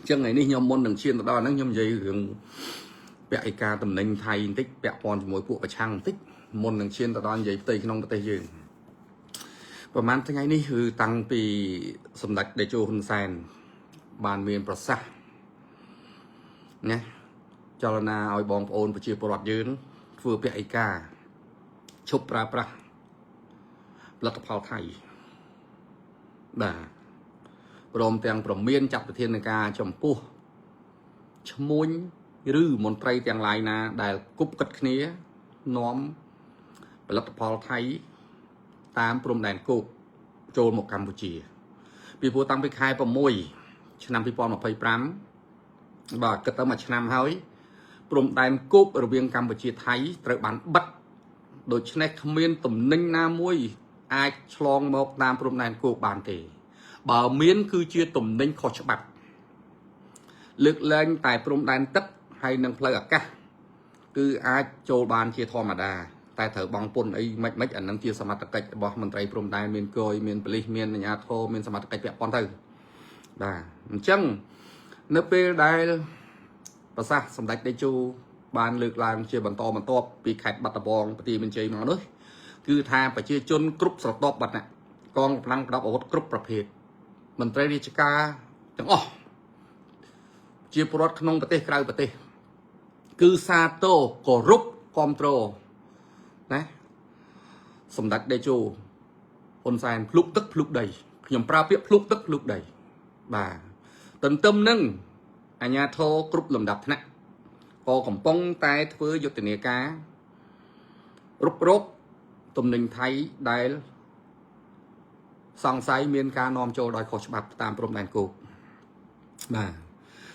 ចឹងថ្ងៃនេះខ្ញុំមុននឹងឈានទៅដល់ហ្នឹងខ្ញុំនិយាយរឿងពហិការតំណែងថៃបន្តិចពាក់ព័ន្ធជាមួយពួកប្រឆាំងបន្តិចមុននឹងឈានទៅដល់និយាយផ្ទៃក្នុងប្រទេសយើងប្រហែលថ្ងៃនេះគឺតាំងពីសម្ដេចតេជោហ៊ុនសែនបានមានប្រសាសន៍ណាចលនាឲ្យបងប្អូនប្រជាពលរដ្ឋយើងធ្វើពហិការឈប់ប្រើប្រាស់ផលិតផលថៃបាទព្រមទាំងប្រមានចាត់វិធានការចំពោះឈ្មួញឬមន្ត្រីទាំងឡាយណា ដែលគប់គិតគ្នានាំផលិតផលថៃតាមព្រំដែនគោកចូលមកកម្ពុជា ពីព្រោះតាំងពីខែ6ឆ្នាំ2025បាទគិតទៅមួយឆ្នាំហើយព្រំដែនគោករវាងកម្ពុជាថៃត្រូវបានបិទដូច្នេះគ្មានទំនិញណាមួយ អាចឆ្លងមកតាមព្រំដែនគោកបានទេ បើមាន គឺជាទំនិញខុសច្បាប់ លើកលែងតែព្រំដែនទឹកហើយនិងផ្លូវអាកាសគឺអាចចូលបានជាធម្មតា តែត្រូវបង់ពន្ធអីមិនមិនអានឹងជាសមត្ថកិច្ចរបស់មន្ត្រីព្រំដែនមានគយមានប៉ូលីសមានអាជ្ញាធរមានសមត្ថកិច្ចពាក់ព័ន្ធទៅបាទអញ្ចឹងនៅពេលដែលប្រសាសន៍សម្ដេចតេជោបានលើកឡើងជាបន្តបន្ទាប់ពីខេត្តបាត់ដំបងប្រទីមានជ័យមកនោះគឺថាប្រជាជនគ្រប់ស្រទាប់បាត់ណាកងកម្លាំងប្រដាប់អាវុធគ្រប់ប្រភេទមន្ត្រីរាជការទាំងអស់ជាពលរដ្ឋក្នុងប្រទេសក្រៅប្រទេស គឺសាទរគោរពគ្រប់គ្រងណាសម្ដេចតេជោហ៊ុនសែនភ្លុកទឹកភ្លុកដីខ្ញុំប្រើពាក្យភ្លុកទឹកភ្លុកដីបាទទន្ទឹមនឹងអាជ្ញាធរគ្រប់លំដាប់ថ្នាក់ក៏កំពុងតែធ្វើយុទ្ធនាការរុករកទំនិញថៃដែលសង្ស័យមានការនាំចូលដោយខុសច្បាប់តាមព្រំដែនគោកបាទ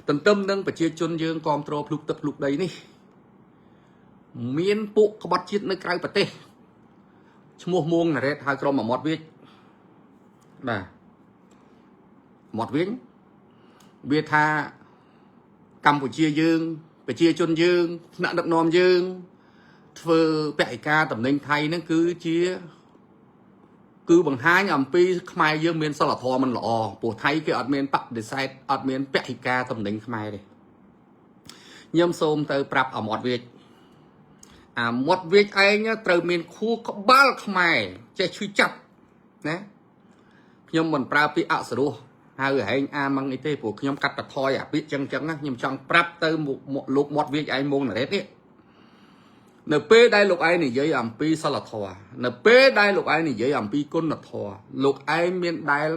ទន្ទឹមនឹងប្រជាជនយើងគ្រប់គ្រងភ្លុកទឹកភ្លុកដីនេះ មានពួកក្បត់ជាតិនៅក្រៅប្រទេសឈ្មោះមួងណារ៉េតហៅក្រុមអមត់វាចបាទអមត់វិញវាថាកម្ពុជាយើងប្រជាជនយើងថ្នាក់ដឹកនាំយើង ធ្វើពហិការតំណែងថៃហ្នឹងគឺជាគឺបង្ហាញអំពីខ្មែរយើងមានសិលធម៌មិនល្អព្រោះថៃគេអត់មានបដិសេធអត់មានពហិការតំណែងខ្មែរទេខ្ញុំសូមទៅប្រាប់អមត់វាចអាមាត់វាចឯងត្រូវមានខួរក្បាលខ្មែរចេះឈឺចាប់ណាខ្ញុំមិនប្រើពាក្យអសរោះហៅហែងអាម៉ងអីទេព្រោះខ្ញុំកាត់បន្ថយអាពាក្យចឹងចឹងណាខ្ញុំចង់ប្រាប់ទៅលោកមាត់វាចឯងមងណារ៉េតនេះនៅពេលដែលលោកឯងនិយាយអំពីសិលធម៌នៅពេលដែលលោកឯងនិយាយអំពីគុណធម៌លោកឯងមានដែល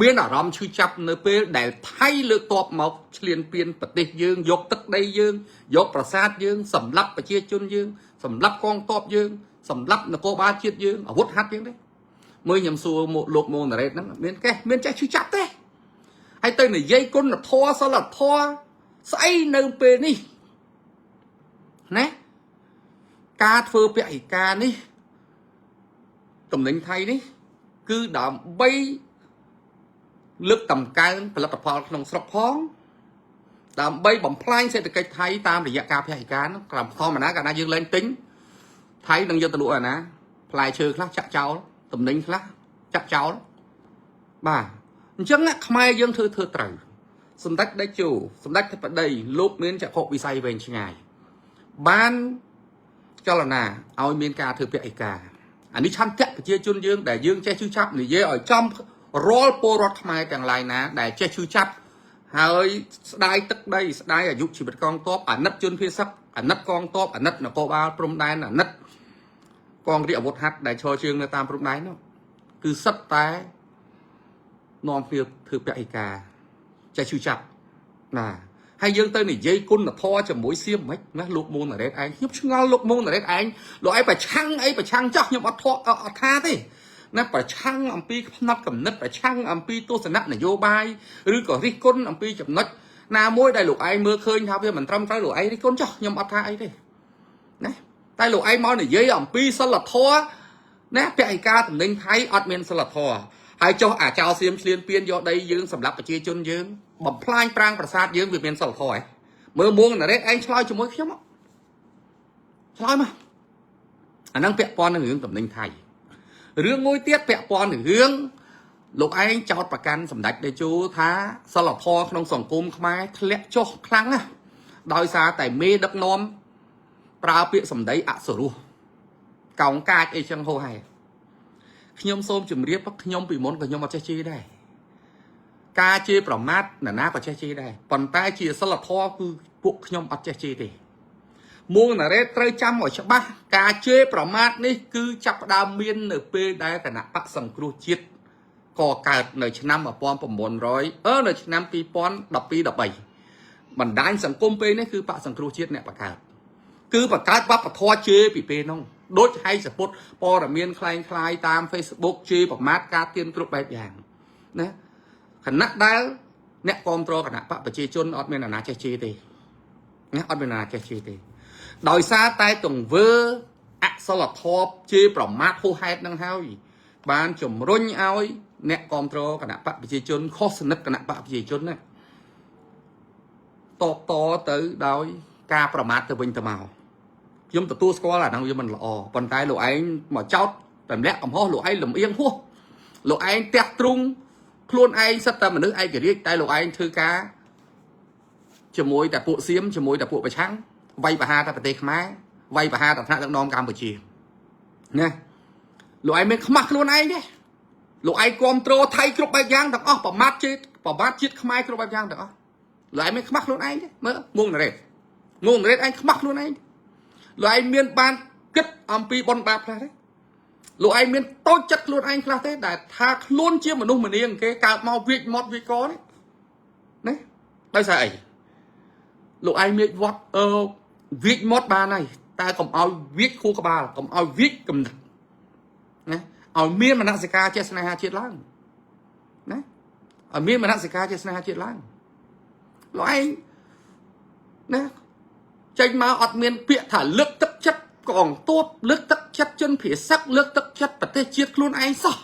មានអារម្មណ៍ឈឺចាប់នៅពេលដែលថៃលើកតបមកឈ្លានពានប្រទេសយើងយកទឹកដីយើងយកប្រាសាទយើងសម្លាប់ប្រជាជនយើងសម្លាប់កងទ័ពយើងសម្លាប់នគរបាលជាតិយើងអាវុធហត្ថយើងទេមើលខ្ញុំសួរមកលោកមងណារ៉េតហ្នឹងមានកេះមានចេះឈឺចាប់ទេហើយទៅនិយាយគុណធម៌សិលធម៌ស្អីនៅពេលនេះណាការធ្វើពហិការនេះតំណែងថៃនេះគឺដើម្បីលើកតម្កើងផលិតផលក្នុងស្រុកផងដើម្បីបំផ្លាញសេដ្ឋកិច្ចថៃតាមរយៈការពហិការនោះក្រមធម្មតាកាលណាយើងលែងទិញថៃនឹងយកទៅលក់អាណាផ្លែឈើខ្លះចាក់ចោលតំណែងខ្លះចាក់ចោលបាទអញ្ចឹងខ្មែរយើងធ្វើធ្វើត្រូវសម្ដេចតេជោសម្ដេចធិបតីលោកមានចក្ខុវិស័យវែងឆ្ងាយបានចលនាឲ្យមានការធ្វើពហិការអានេះឆន្ទៈប្រជាជនយើងដែលយើងចេះឈឺចាប់និយាយឲ្យចំរាល់ពលរដ្ឋខ្មែរទាំងឡាយណាដែលចេះឈឺចាប់ហើយស្ដាយទឹកដីស្ដាយអាយុជីវិតកងទ័ពអាណិតជនភៀសសឹកអាណិតកងទ័ពអាណិតនគរបាលព្រំដែនអាណិតកងរាជអាវុធហត្ថដែលឈរជើងនៅតាមព្រំដែននោះគឺសិតតែនាំគ្នាធ្វើពហិការចេះឈឺចាប់ណាហើយយើងទៅនិយាយគុណធម៌ជាមួយសៀមមិនណាលោកមូនណារ៉េតឯងខ្ញុំឆ្ងល់លោកមូនណារ៉េតឯងលោកឯងប្រឆាំងអីប្រឆាំងចោះខ្ញុំអត់ធអត់ថាទេណាប្រឆាំងអំពីផ្នត់កំណត់ប្រឆាំងអំពីទស្សនៈនយោបាយឬក៏រិះគន់អំពីចំណុចណាមួយដែលលោកឯងមើលឃើញថាវាមិនត្រឹមត្រូវលោកឯងរិះគន់ចោះខ្ញុំអត់ថាអីទេណាតែលោកឯងមកនិយាយអំពីសិលធម៌ណាពហិការតំណែងថៃអត់មានសិលធម៌ហើយចុះអាចោសៀមឆ្លៀនពៀនយកដីយើងសម្រាប់ប្រជាជនយើងបំផ្លាញប្រាងប្រាសាទយើងវាមានសិលធម៌ហ៎មើលមួងណារ៉េតឯងឆ្លើយជាមួយខ្ញុំឆ្លើយមកអាហ្នឹងពាក់ព័ន្ធនឹងរឿងតំណែងថៃរឿងមួយទៀតពាក់ព័ន្ធនឹងរឿង លោកឯងចោតប្រកាន់សម្ដេចតេជោថាសិលធម៌ក្នុងសង្គមខ្មែរធ្លាក់ចុះខ្លាំងណាស់ដោយសារតែមេដឹកនាំប្រើពាក្យសម្ដីអសុរោះកោងកាចអីចឹងហោហែខ្ញុំសូមជម្រាបខ្ញុំពីមុនក៏ខ្ញុំអត់ចេះជេរដែរការជេរប្រមាថនរណាក៏ចេះជេរដែរប៉ុន្តែជាសិលធម៌គឺពួកខ្ញុំអត់ចេះជេរទេមួងណារ៉េតត្រូវចាំឲ្យច្បាស់ការជេរប្រមាថនេះគឺចាប់ផ្ដើមមាននៅពេលដែលគណៈបកសង្គ្រោះជាតិកកើតនៅឆ្នាំ1900នៅឆ្នាំ2012 13បណ្ដាញសង្គមពេលនេះគឺបកសង្គ្រោះជាតិអ្នកបង្កើតគឺបង្កើតវប្បធម៌ជេរពីពេលនោះដូចហែកសពុតព័ត៌មានคล้ายคล้ายតាម Facebook ជេរប្រមាថការទៀនគ្រប់បែបយ៉ាងណាខណៈដែលអ្នកគ្រប់គ្រងគណៈបកប្រជាជនអត់មានអាណាចេះជេរទេណាអត់មានអាណាចេះជេរទេដោយសារតែទង្វើអសិលធម៌ជេរប្រមាថហួសហេតុនឹងហើយបានជំរុញឲ្យអ្នកគ្រប់គ្រងគណៈបកប្រជាជនខុសសនិតគណៈបកប្រជាជនណាតបតទៅដោយការប្រមាថទៅវិញទៅមកខ្ញុំទទួលស្គាល់អាហ្នឹងវាមិនល្អប៉ុន្តែលោកឯងមកចោតទម្លាក់កំហុសលោកឯងលំអៀងហួសលោកឯងទះទ្រុងខ្លួនឯងសិតតែមនុស្សឯករាជ្យតែលោកឯងធ្វើការជាមួយតែពួកសៀមជាមួយតែពួកប្រឆាំងវាយប្រហារតែប្រទេសខ្មែរវាយប្រហារតែថ្នាក់ដឹកនាំកម្ពុជាណាលោកឯងមានខ្មាស់ខ្លួនឯងទេលោកឯងគ្រប់គ្រងថៃគ្រប់បែបយ៉ាងទាំងអស់ប្រមាថជាតិប្រមាថជាតិខ្មែរគ្រប់បែបយ៉ាងទាំងអស់លោកឯងមានខ្មាស់ខ្លួនឯងទេមើលងងណារ៉េតងងណារ៉េតឯងខ្មាស់ខ្លួនឯងលោកឯងមានបានគិតអំពីបុណ្យបាបខ្លះទេលោកឯងមានតូចចិត្តខ្លួនឯងខ្លះទេដែលថាខ្លួនជាមនុស្សម្នាងគេកើតមកវាចមាត់វាចកនេះណាដោយសារអីលោកឯងមានវត្តវាចមាត់បានហើយតែកុំឲ្យវាចខួរក្បាលកុំឲ្យវាចកំណត់ណាឲ្យមានមនសិការចេះស្នេហាជាតិឡើងណាឲ្យមានមនសិការចេះស្នេហាជាតិឡើងលោកឯងណាចេញមកអត់មានពាក្យថាលើកទឹកចិត្តកងទ័ពលើកទឹកចិត្តជនភៀសឹកលើកទឹកចិត្តប្រទេសជាតិខ្លួនឯងសោះ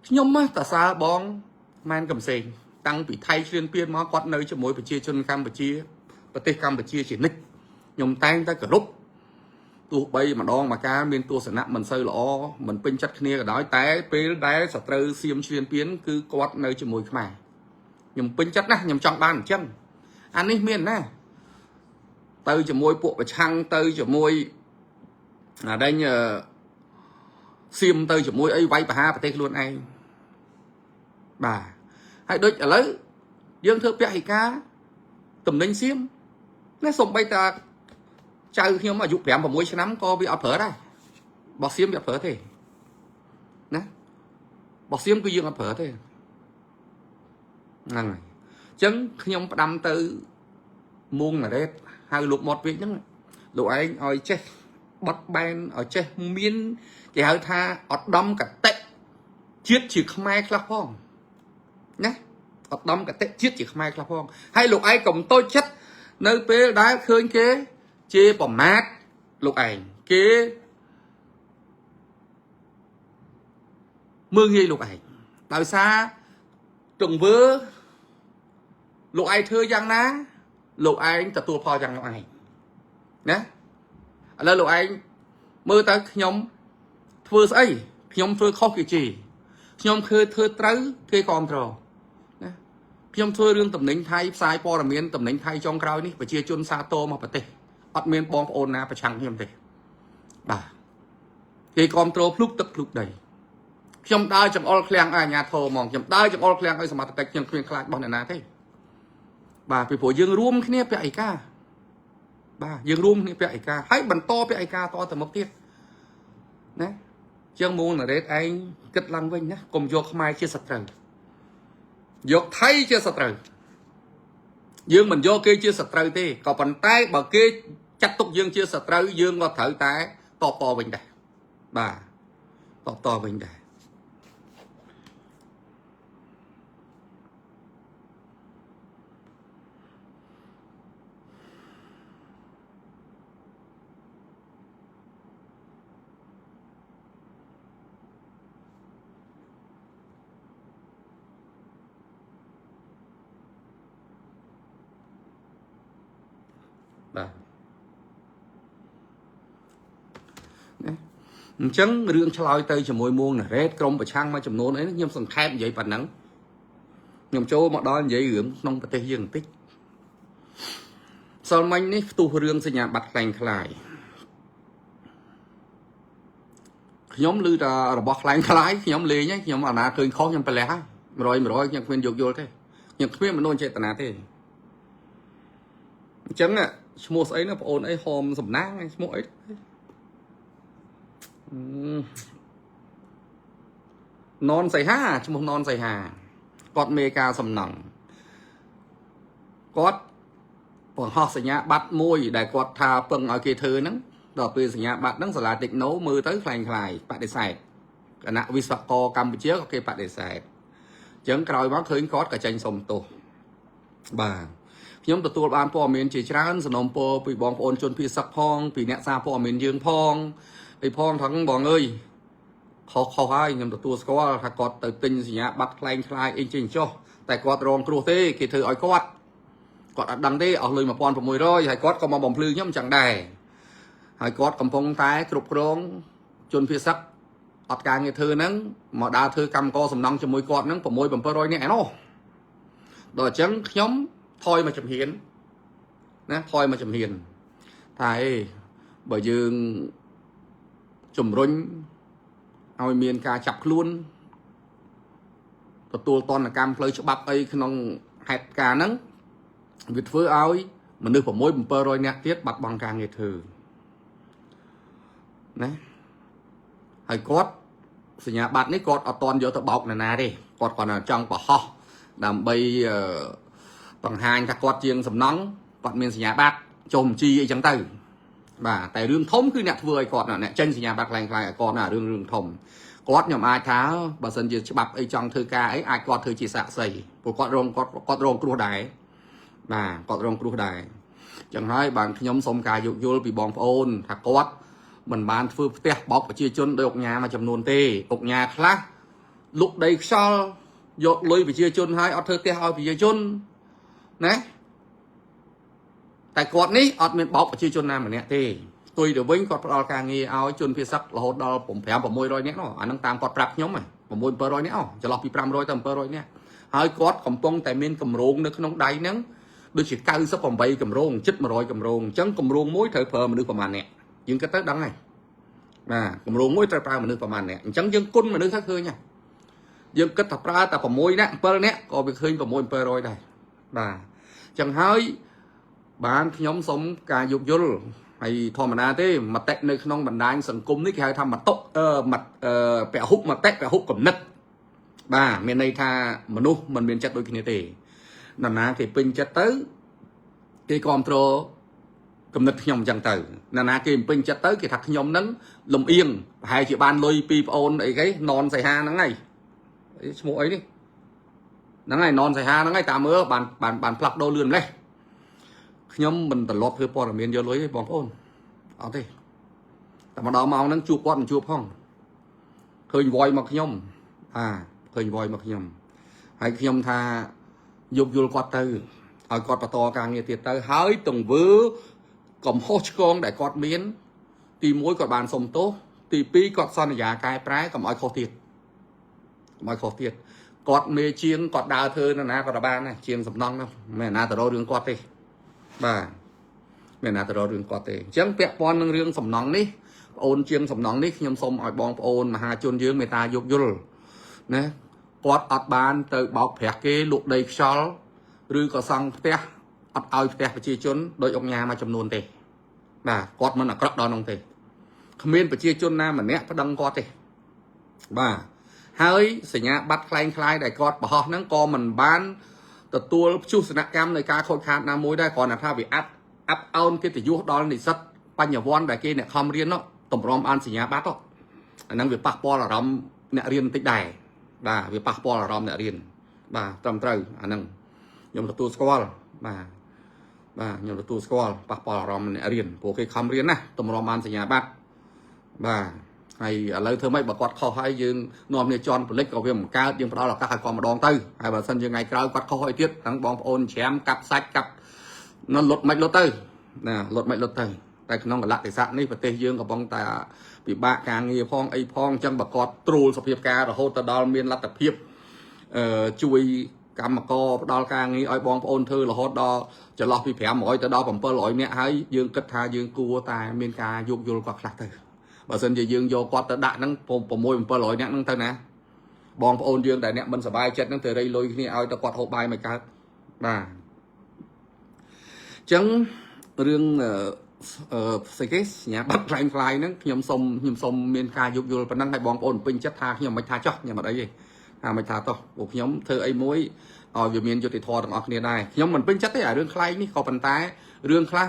ខ្ញុំមកតសើបងម៉ែនកំសែងតាំងពីថៃឈ្លានពានមកគាត់នៅជាមួយប្រជាជនកម្ពុជាប្រទេសកម្ពុជាជានិច្ចខ្ញុំតែងតែគោរពទោះបីម្ដងមកកាលមានទស្សនៈមិនសូវល្អមិនពេញចិត្តគ្នាក៏ដោយតែពេលដែលសត្រូវសៀមឈ្លានពានគឺគាត់នៅជាមួយខ្មែរខ្ញុំពេញចិត្តណាស់ខ្ញុំចង់បានអញ្ចឹងអានេះមានណាទៅជាមួយពួកប្រឆាំងទៅជាមួយអាដេញសៀមទៅជាមួយអីវាយប្រហារប្រទេសខ្លួនឯងបាទហើយដូចឥឡូវយើងធ្វើពហិការតំណែងសៀមណាសំបីតាចៅខ្ញុំអាយុ5 6ឆ្នាំក៏វាអត់ប្រើដែរបោះសៀមវាអត់ប្រើទេណាបោះសៀមគឺយើងអត់ប្រើទេហ្នឹងហើយអញ្ចឹងខ្ញុំផ្ដាំទៅមួងណារ៉េតហៅលោកមាត់វាចហ្នឹងលោកឯងឲ្យចេះបត់បែនឲ្យចេះមានគេហៅថាឧត្តមកតិជាតិជាខ្មែរខ្លះផងណាឧត្តមកតិជាតិជាខ្មែរខ្លះផងហើយលោកឯងកុំតូចចិត្តនៅពេលដែលឃើញគេជេរប្រមាថលោកឯងគេមើងងាយលោកឯងដោយសារទង្វើលោកឯងធ្វើយ៉ាងណាលោកឯងទទួលផលយ៉ាងនោះឯងណាឥឡូវលោកឯងមើលទៅខ្ញុំធ្វើស្អីខ្ញុំធ្វើខុសគេជេរខ្ញុំធ្វើធ្វើត្រូវគេគ្រប់គ្រងណាខ្ញុំធ្វើរឿងតំណែងថៃផ្សាយព័ត៌មានតំណែងថៃចុងក្រោយនេះប្រជាជនសាទរមកប្រទេសអត់មានបងប្អូនណាប្រឆាំងខ្ញុំទេបាទគេគ្រប់គ្រងភ្លុកទឹកភ្លុកដីខ្ញុំដើរចង្អុលឃ្លាំងឲ្យអាជ្ញាធរហ្មងខ្ញុំដើរចង្អុលឃ្លាំងឲ្យសមត្ថកិច្ចខ្ញុំគ្មានខ្លាចរបស់អ្នកណាទេបាទពីព្រោះយើងរួមគ្នាពហិការបាទយើងរួមគ្នាពហិការហើយបន្តពហិការតទៅមុខទៀតណាជាងមូលណារ៉េតឯងគិតឡើងវិញណាកុំយកខ្មែរជាសត្រូវយកថៃជាសត្រូវយើងមិនយកគេជាសត្រូវទេក៏ប៉ុន្តែបើគេចាត់ទុកយើងជាសត្រូវយើងក៏ត្រូវតែតបតវិញដែរបាទតបតវិញដែរបាទណា អញ្ចឹងរឿងឆ្លើយទៅជាមួយមួងណារ៉េតក្រុមប្រឆាំងមួយចំនួនអីខ្ញុំសង្ខេបនិយាយប៉ុណ្ណឹងខ្ញុំចូលមកដល់និយាយរឿងក្នុងប្រទេសយើងបន្តិចសិលមិញនេះផ្ទុះរឿងសញ្ញាបត្រក្លែងក្លាយខ្ញុំឮថារបស់ក្លែងក្លាយខ្ញុំលេងហើយខ្ញុំអាណាឃើញខុសខ្ញុំប្រលះហើយ100 100ខ្ញុំគ្មានយោគយល់ទេខ្ញុំគ្មានមនោចេតនាទេអញ្ចឹងឈ្មោះស្អីណាបងអូនអីហមសំណាងឈ្មោះអីននសីហាឈ្មោះននសីហាគាត់មេការសំណង់គាត់បង្ហោះសញ្ញាបត្រមួយដែលគាត់ថាពឹងឲ្យគេធ្វើហ្នឹងដល់ពេលសញ្ញាបត្រហ្នឹងសាលាតិចណូមើលទៅคล้ายคล้ายបដិសេធគណៈវិស្វករកម្ពុជាក៏គេបដិសេធអញ្ចឹងក្រោយមកឃើញគាត់ក៏ចេញសុំទោសបាទខ្ញុំទទួលបានព័ត៌មានជាច្រើនសំណូមពរពីបងប្អូនជនភៀសសឹកផងពីអ្នកសារព័ត៌មានយើងផងអីផងថងបងអើយខុសខុសហើយខ្ញុំទទួលស្គាល់ថាគាត់ទៅទិញសញ្ញាបត្រคล้ายคล้ายអីចេញចុះតែគាត់រងគ្រោះទេគេធ្វើឲ្យគាត់គាត់អត់ដឹងទេអស់លុយ1600ហើយគាត់ក៏មកបំភ្លឺខ្ញុំចឹងដែរហើយគាត់កំពុងតែគ្រប់គ្រងជនភៀសសឹកអត់ការងារធ្វើហ្នឹងមកដើរធ្វើកម្មករសំណង់ជាមួយគាត់ហ្នឹង6 700នាក់ឯណោះដល់អញ្ចឹងខ្ញុំថយមកជំហានណាថយមកជំហានថាអេបើយើងជំរុញឲ្យមានការចាប់ខ្លួនទទួលទណ្ឌកម្មផ្លូវច្បាប់អីក្នុងហេតុការណ៍ហ្នឹងវាធ្វើឲ្យមនុស្ស6 700នាក់ទៀតបាត់បង់ការងារធ្វើណាហើយគាត់សញ្ញាបត្រនេះគាត់អត់តន់យកទៅបោកនរណាទេគាត់គាត់ចង់បង្ហោះដើម្បីបង្ហាញថាគាត់ជាងសំណង់គាត់មានសញ្ញាបត្រចុះបញ្ជីអីចឹងទៅបាទតែរឿងធំគឺអ្នកធ្វើឲ្យគាត់អ្នកចេញសញ្ញាបត្រក្លែងក្លាយឲ្យគាត់ណារឿងរឿងធំគាត់ខ្ញុំអាចថាបើសិនជាច្បាប់អីចង់ធ្វើការអីអាចគាត់ធ្វើជាសាក្សីព្រោះគាត់រងគាត់គាត់រងគ្រោះដែរបាទគាត់រងគ្រោះដែរចឹងហើយបានខ្ញុំសូមការយោគយល់ពីបងប្អូនថាគាត់មិនបានធ្វើផ្ទះបោកប្រជាជនដោយអុកញ៉ាមួយចំនួនទេអុកញ៉ាខ្លះលុកដីខ្យល់យកលុយប្រជាជនហើយអត់ធ្វើផ្ទះឲ្យប្រជាជនណាតែគាត់នេះអត់មានបោកប្រជាជនណាម្នាក់ទេផ្ទុយទៅវិញគាត់ផ្ដល់ការងារឲ្យជនភៀសសឹករហូតដល់5 600នាក់នោះអានឹងតាមគាត់ប្រាប់ខ្ញុំ6 700នាក់ចន្លោះពី500ទៅ700នាក់ហើយគាត់កំពុងតែមានកម្រងនៅក្នុងដៃហ្នឹងដូចជា98កម្រងជិត100កម្រងអញ្ចឹងកម្រងមួយត្រូវប្រើមនុស្សប្រហែលនាក់យើងគិតទៅដឹងហើយបាទកម្រងមួយត្រូវប្រើមនុស្សប្រហែលនាក់អញ្ចឹងយើងគុណមនុស្សទៅឃើញហើយយើងគិតថាប្រើតែ6នាក់7នាក់ក៏វាឃើញ6 700ដែរបាទអញ្ចឹងហើយបានខ្ញុំសូមការយោគយល់ហើយធម្មតាទេមតិនៅក្នុងបណ្ដាញសង្គមនេះគេហៅថាមតុអឺមពហុមតិពហុគំនិតបាទមានន័យថាមនុស្សមិនមានចិត្តដូចគ្នាទេនរណាគេពេញចិត្តទៅគេគ្រប់គ្រងគំនិតខ្ញុំអញ្ចឹងទៅនរណាគេពេញចិត្តទៅគេថាខ្ញុំនឹងលំអៀងប្រហែលជាបានលុយពីប្អូនអីគេននសីហាហ្នឹងហើយឈ្មោះអីនេះហ្នឹងហើយននសីហាហ្នឹងហើយតាមមើលបានបានបានផ្លាស់ប្ដូរលឿនម្លេះខ្ញុំមិនត្រឡប់ធ្វើព័ត៌មានយកលុយទេបងប្អូនអត់ទេតែមកដល់ម៉ោងហ្នឹងជួបគាត់មិនជួបផងឃើញវយមកខ្ញុំអាឃើញវយមកខ្ញុំហើយខ្ញុំថាយោគយល់គាត់ទៅឲ្យគាត់បន្តការងារទៀតទៅហើយទង្វើកំហុសឆ្គងដែលគាត់មានទី1គាត់បានសុំទោសទី2គាត់សន្យាកែប្រែកុំឲ្យខុសទៀតកុំឲ្យខុសទៀតគាត់មេជាងគាត់ដើរធ្វើនៅណាក៏បានដែរជាងសំណង់នោះមិនមែនណាទៅរករឿងគាត់ទេបាទមានណាទៅរករឿងគាត់ទេអញ្ចឹងពាក់ព័ន្ធនឹងរឿងសំណង់នេះបងអូនជាងសំណង់នេះខ្ញុំសូមឲ្យបងប្អូនមហាជនយើងមេត្តាយោគយល់ណាគាត់អត់បានទៅបោកប្រាស់គេលក់ដីខ្យល់ឬក៏សង់ផ្ទះអត់ឲ្យផ្ទះប្រជាជនដោយអង្គញាមួយចំនួនទេបាទគាត់មិនអាក្រក់ដល់នោះទេគ្មានប្រជាជនណាម្នាក់ប្តឹងគាត់ទេបាទហើយសញ្ញាបត្រក្លែងក្លាយដែលគាត់បង្ហោះហ្នឹងក៏មិនបានទទួលព្យុសនកម្មនៃការខូចខាតណាមួយដែរគ្រាន់តែថាវាអាប់អាប់អោនកិត្តិយសដល់និស្សិតបញ្ញវន្តដែលគេអ្នកខំរៀននោះតម្រាំអានសញ្ញាបត្រអាហ្នឹងវាប៉ះពាល់អារម្មណ៍អ្នករៀនបន្តិចដែរបាទវាប៉ះពាល់អារម្មណ៍អ្នករៀនបាទត្រឹមត្រូវអាហ្នឹងខ្ញុំទទួលស្គាល់បាទបាទខ្ញុំទទួលស្គាល់ប៉ះពាល់អារម្មណ៍អ្នករៀនព្រោះគេខំរៀនណាតម្រាំអានសញ្ញាបត្របាទហើយឥឡូវធ្វើម៉េចបើគាត់ខុសហើយយើងនាំគ្នាជន់ពលិចក៏វាមិនកើតយើងផ្ដល់ឱកាសឲ្យគាត់ម្ដងទៅហើយបើសិនជាថ្ងៃក្រោយគាត់ខុសអីទៀតទាំងបងប្អូនច្រាមកាប់សាច់កាប់នៅលុតមិនលុតទៅណាលុតមិនលុតទៅតែក្នុងកលៈទេសៈនេះប្រទេសយើងកំពុងតែ ពិបាកការងារផងអីផងអញ្ចឹងបើគាត់ត្រួលសភាពការរហូតទៅដល់មានលទ្ធភាពអឺជួយកម្មករផ្ដល់ការងារឲ្យបងប្អូនធ្វើរហូតដល់ចន្លោះពី500ទៅដល់700នាក់ហើយយើងគិតថាយើងគួរតែមានការយោគយល់គាត់ខ្លះទៅបើសិនជាយើងយកគាត់ទៅដាក់ហ្នឹង6 700នាក់ហ្នឹងទៅណាបងប្អូនយើងដែលអ្នកមិនសប្បាយចិត្តហ្នឹងទៅរៃលុយគ្នាឲ្យទៅគាត់ហូបបាយមិនកើតបាទអញ្ចឹងរឿងអឺស្អីគេសញ្ញាបត្រខ្លែងខ្លាយហ្នឹងខ្ញុំសុំមានការយោគយល់ប៉ុណ្ណឹងឲ្យបងប្អូនពេញចិត្តថាខ្ញុំមិនថាចោះខ្ញុំអត់អីទេថាមិនថាតោះពួកខ្ញុំធ្វើអីមួយឲ្យវាមានយុត្តិធម៌ទាំងអស់គ្នាដែរខ្ញុំមិនពេញចិត្តទេអារឿងខ្លែងនេះក៏ប៉ុន្តែរឿងខ្លះ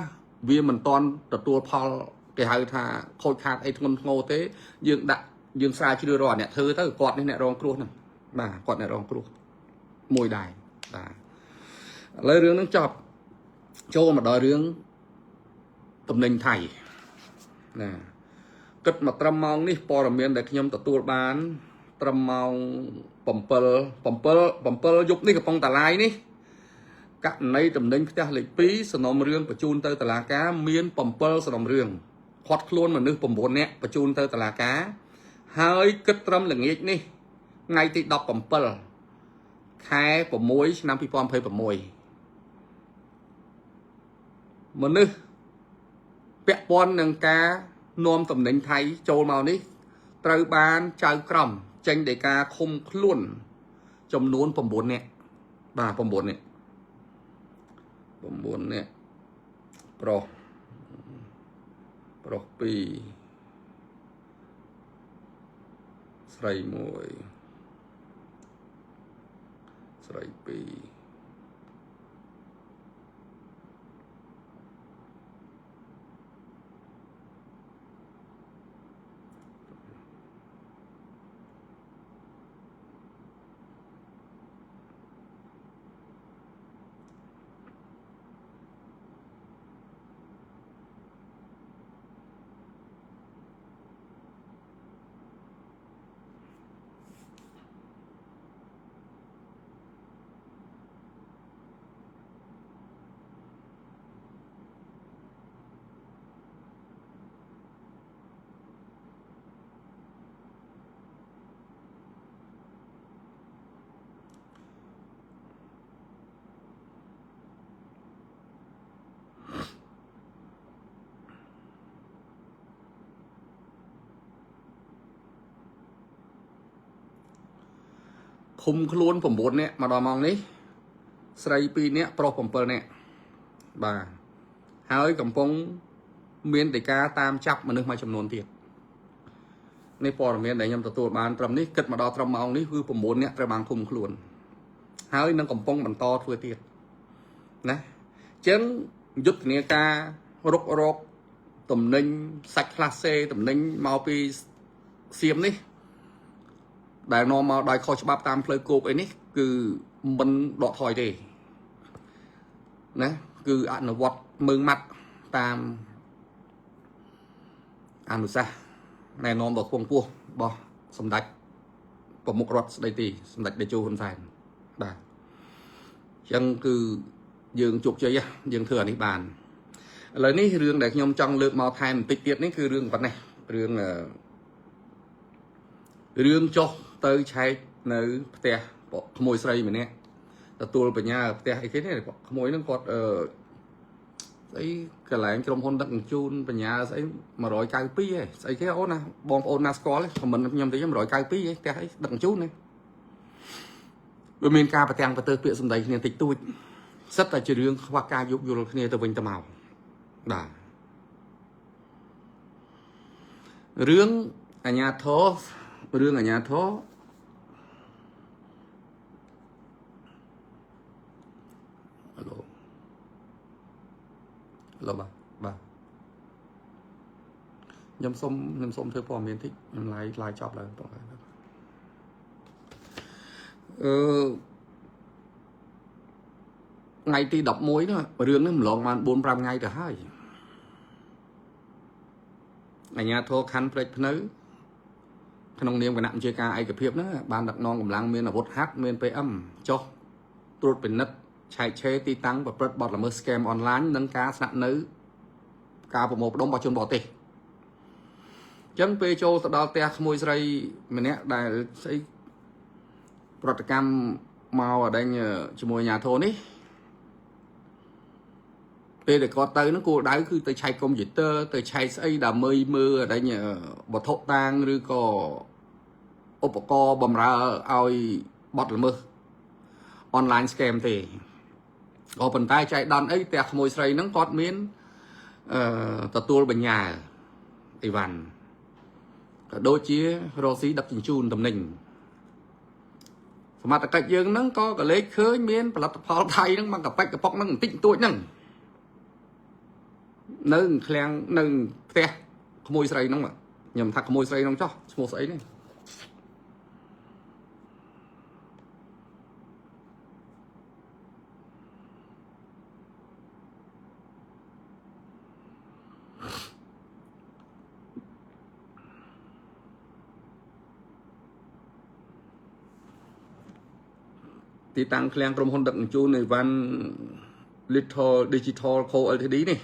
វាមិនតន់ទទួលផលគេហៅថាខូចខាតអីធ្ងន់ធ្ងរទេយើងដាក់យើងស្រាវជ្រាវរកអ្នកធ្វើទៅគាត់នេះអ្នករងគ្រោះហ្នឹងបាទគាត់អ្នករងគ្រោះមួយដែរបាទឥឡូវរឿងហ្នឹងចប់ចូលមកដល់រឿងតំណែងថៃណាគិតមកត្រឹមម៉ោងនេះព័ត៌មានដែលខ្ញុំទទួលបានត្រឹមម៉ោង7 7 7យប់នេះកំពុងតាឡាយនេះករណីតំណែងផ្ទះលេខ2សំណុំរឿងបញ្ជូនទៅតុលាការមាន7សំណុំរឿងខាត់ខ្លួនមនុស្ស9នាក់បញ្ជូនទៅតុលាការហើយគិតត្រឹមល្ងាចនេះថ្ងៃទី17ខែ6ឆ្នាំ2026មនុស្សពាក់ព័ន្ធនឹងការនាំតំណែងថៃចូលមកនេះត្រូវបានចៅក្រមចេញដីកាឃុំខ្លួនចំនួន9នាក់បាទ9នាក់9នាក់ប្រុសប្រុស2ស្រី1ស្រី2ឃុំខ្លួន9នាក់មកដល់ម៉ោងនេះស្រី2នាក់ប្រុស7នាក់បាទហើយកំពុងមានដីកាតាមចាប់មនុស្សមួយចំនួនទៀតនេះព័ត៌មានដែលខ្ញុំទទួលបានត្រឹមនេះគិតមកដល់ត្រឹមម៉ោងនេះគឺ9នាក់ត្រូវបានឃុំខ្លួនហើយនឹងកំពុងបន្តធ្វើទៀតណាអញ្ចឹងយុទ្ធនាការរុករកតំណែងសាច់ខ្លះសេតំណែងមកពីសៀមនេះដែលនាំមកដោយខុសច្បាប់តាមផ្លូវគោកអីនេះគឺមិនដកថយទេណាគឺអនុវត្តមើងម៉ាត់តាមអនុសាសន៍ណែនាំដ៏ខ្ពង់ខ្ពស់របស់សម្ដេចប្រមុខរដ្ឋស្ដីទីសម្ដេចតេជោហ៊ុនសែនបាទអញ្ចឹងគឺយើងជោគជ័យយើងធ្វើអានេះបានឥឡូវនេះរឿងដែលខ្ញុំចង់លើកមកថែមបន្តិចទៀតនេះគឺរឿងប៉ុណ្ណេះរឿងចុះទៅឆែកនៅផ្ទះក្មួយស្រីម្នាក់ទទួលបញ្ញាផ្ទះអីគេនេះក្មួយហ្នឹងគាត់ស្អីកន្លែងក្រុមហ៊ុនដឹកជញ្ជូនបញ្ញាស្អី192ហ៎ស្អីគេអូនណាបងប្អូនណាស្គាល់ខមមិនខ្ញុំតិច192ហ៎ផ្ទះអីដឹកជញ្ជូនណាវាមានការប្រទាំងប្រទើសពាក្យសម្ដីគ្នាតិចតួចសិតតែជារឿងខ្វះការយោគយល់គ្នាទៅវិញទៅមកបាទរឿងអាញាធររឿងអាញាធរហៅឡូឡូបាទបាទខ្ញុំសុំធ្វើព័ត៌មានតិចខ្ញុំឡាយចប់ឡើយបងអឺថ្ងៃទី11នោះរឿងនេះម្លងបាន4 5ថ្ងៃទៅហើយអាជ្ញាធរខណ្ឌព្រែកភ្នៅក្នុងនាមគណៈបញ្ជាការឯកភាពហ្នឹងបានដឹកនាំកម្លាំងមានអាវុធហត្ថមាន PM ចុះត្រួតពិនិត្យឆែកឆេរទីតាំងប្រព្រឹត្តបទល្មើស scam អនឡាញនិងការស្នាក់នៅការប្រមូលផ្ដុំរបស់ជនបរទេស ចឹងពេលចូលទៅដល់ផ្ទះក្មួយស្រីម្នាក់ដែលស្អីប្រតិកម្មមកអដេញជាមួយអាញាធរនេះពេលដែលគាត់ទៅហ្នឹងគោលដៅគឺទៅឆែកកុំព្យូទ័រទៅឆែកស្អីដើម្បីមើលអដេញវត្ថុតាងឬក៏ឧបករណ៍បំរើឲ្យបទល្មើស online scam ទេក៏ប៉ុន្តែចៃដន្យអីផ្ទះក្មួយស្រីហ្នឹងគាត់មានអឺទទួលបញ្ញាអីវ៉ាន់ក៏ដូចជារកស៊ីដឹកជញ្ជូនតំណែងសមត្ថកិច្ចយើងហ្នឹងក៏កលេចឃើញមានផលិតផលថៃហ្នឹងមកកប៉ិចកប៉ុកហ្នឹងបន្តិចបន្តួចហ្នឹងនៅឃ្លាំងនៅផ្ទះក្មួយស្រីហ្នឹងខ្ញុំថាក្មួយស្រីហ្នឹងចោះឈ្មោះស្អីនេះទីតាំងឃ្លាំងក្រុមហ៊ុនដឹកជញ្ជូននៃវ៉ាន់ Little Digital Co Ltd នេះ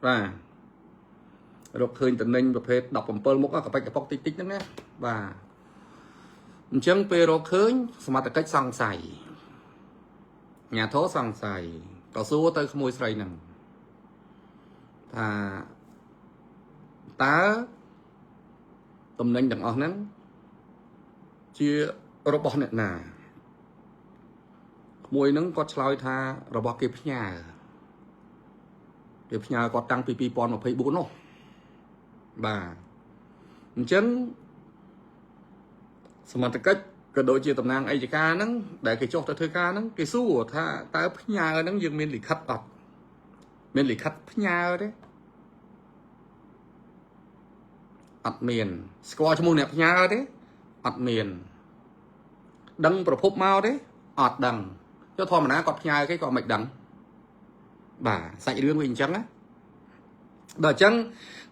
បាទរកឃើញតំណែងប្រភេទ17មុខកប៉ិចកប៉ុកតិចតិចហ្នឹងណាបាទអញ្ចឹងពេលរកឃើញសមត្ថកិច្ចសង្ស័យញាធរសង្ស័យក៏សួរទៅក្មួយស្រីហ្នឹងថាតើតំណែងទាំងអស់ហ្នឹងជារបស់អ្នកណាក្មួយហ្នឹងគាត់ឆ្លើយថារបស់គេផ្ញើគេផ្ញើគាត់តាំងពី2024នោះបាទអញ្ចឹងសមត្ថកិច្ចក៏ដូចជាតំណាងអយ្យការហ្នឹងដែលគេចុះទៅធ្វើការហ្នឹងគេសួរថាតើផ្ញើហ្នឹងយើងមានលិខិតអត់មានលិខិតផ្ញើទេអត់មានស្គាល់ឈ្មោះអ្នកផ្ញើទេអត់មានដឹងប្រភពមកទេអត់ដឹងចុះធម្មតាគាត់ផ្ញើគេក៏មិនដឹងបាទសាច់រឿងវាអញ្ចឹងណាដល់អញ្ចឹង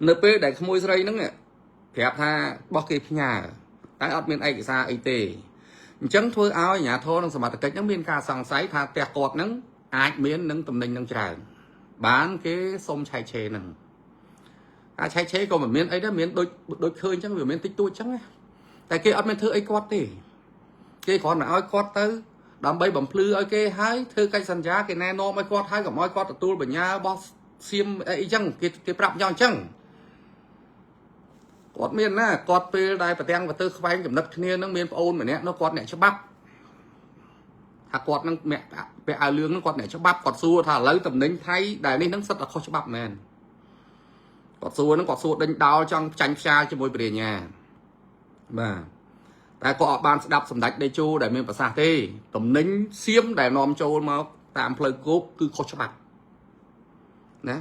នៅពេលដែលក្មួយស្រីហ្នឹងប្រាប់ថាបោះគេផ្ញើតែអត់មានឯកសារអីទេអញ្ចឹងធ្វើឲ្យអាជ្ញាធរនិងសមត្ថកិច្ចហ្នឹងមានការសង្ស័យថាផ្ទះគាត់ហ្នឹងអាចមាននឹងតំណែងនឹងច្រើនបានគេសុំឆែកឆេរហ្នឹងការឆែកឆេរក៏មិនមានអីដែរមានដូចដូចឃើញអញ្ចឹងវាមានតិចតួចអញ្ចឹងណាតែគេអត់មានធ្វើអីគាត់ទេគេគ្រាន់តែឲ្យគាត់ទៅដើម្បីបំភ្លឺឲ្យគេហើយធ្វើកិច្ចសន្យាគេណែនាំឲ្យគាត់ហើយកុំឲ្យគាត់ទទួលបញ្ញារបស់សៀមអីអញ្ចឹងគេគេប្រាប់យ៉ាងអញ្ចឹងគាត់មានណាគាត់ពេលដែលប្រទាំងប្រទើខ្វែងចំណិតគ្នានឹងមានប្អូនម្នាក់នោះគាត់អ្នកច្បាប់ថាគាត់នឹងពាក់ពាក់អាវលឿងនឹងគាត់អ្នកច្បាប់គាត់សួរថាឥឡូវតំណែងថៃដែលនេះនឹងសិតតែខុសច្បាប់មែនគាត់សួរនឹងគាត់សួរដេញដោលចង់ចាញ់ផ្សាជាមួយព្រះញ្ញាបាទតែក៏អត់បានស្ដាប់សម្ដេចតេជោដែលមានប្រសាសន៍ទេតំណែងសៀមដែលនាំចូលមកតាមផ្លូវគោកគឺខុសច្បាប់ណា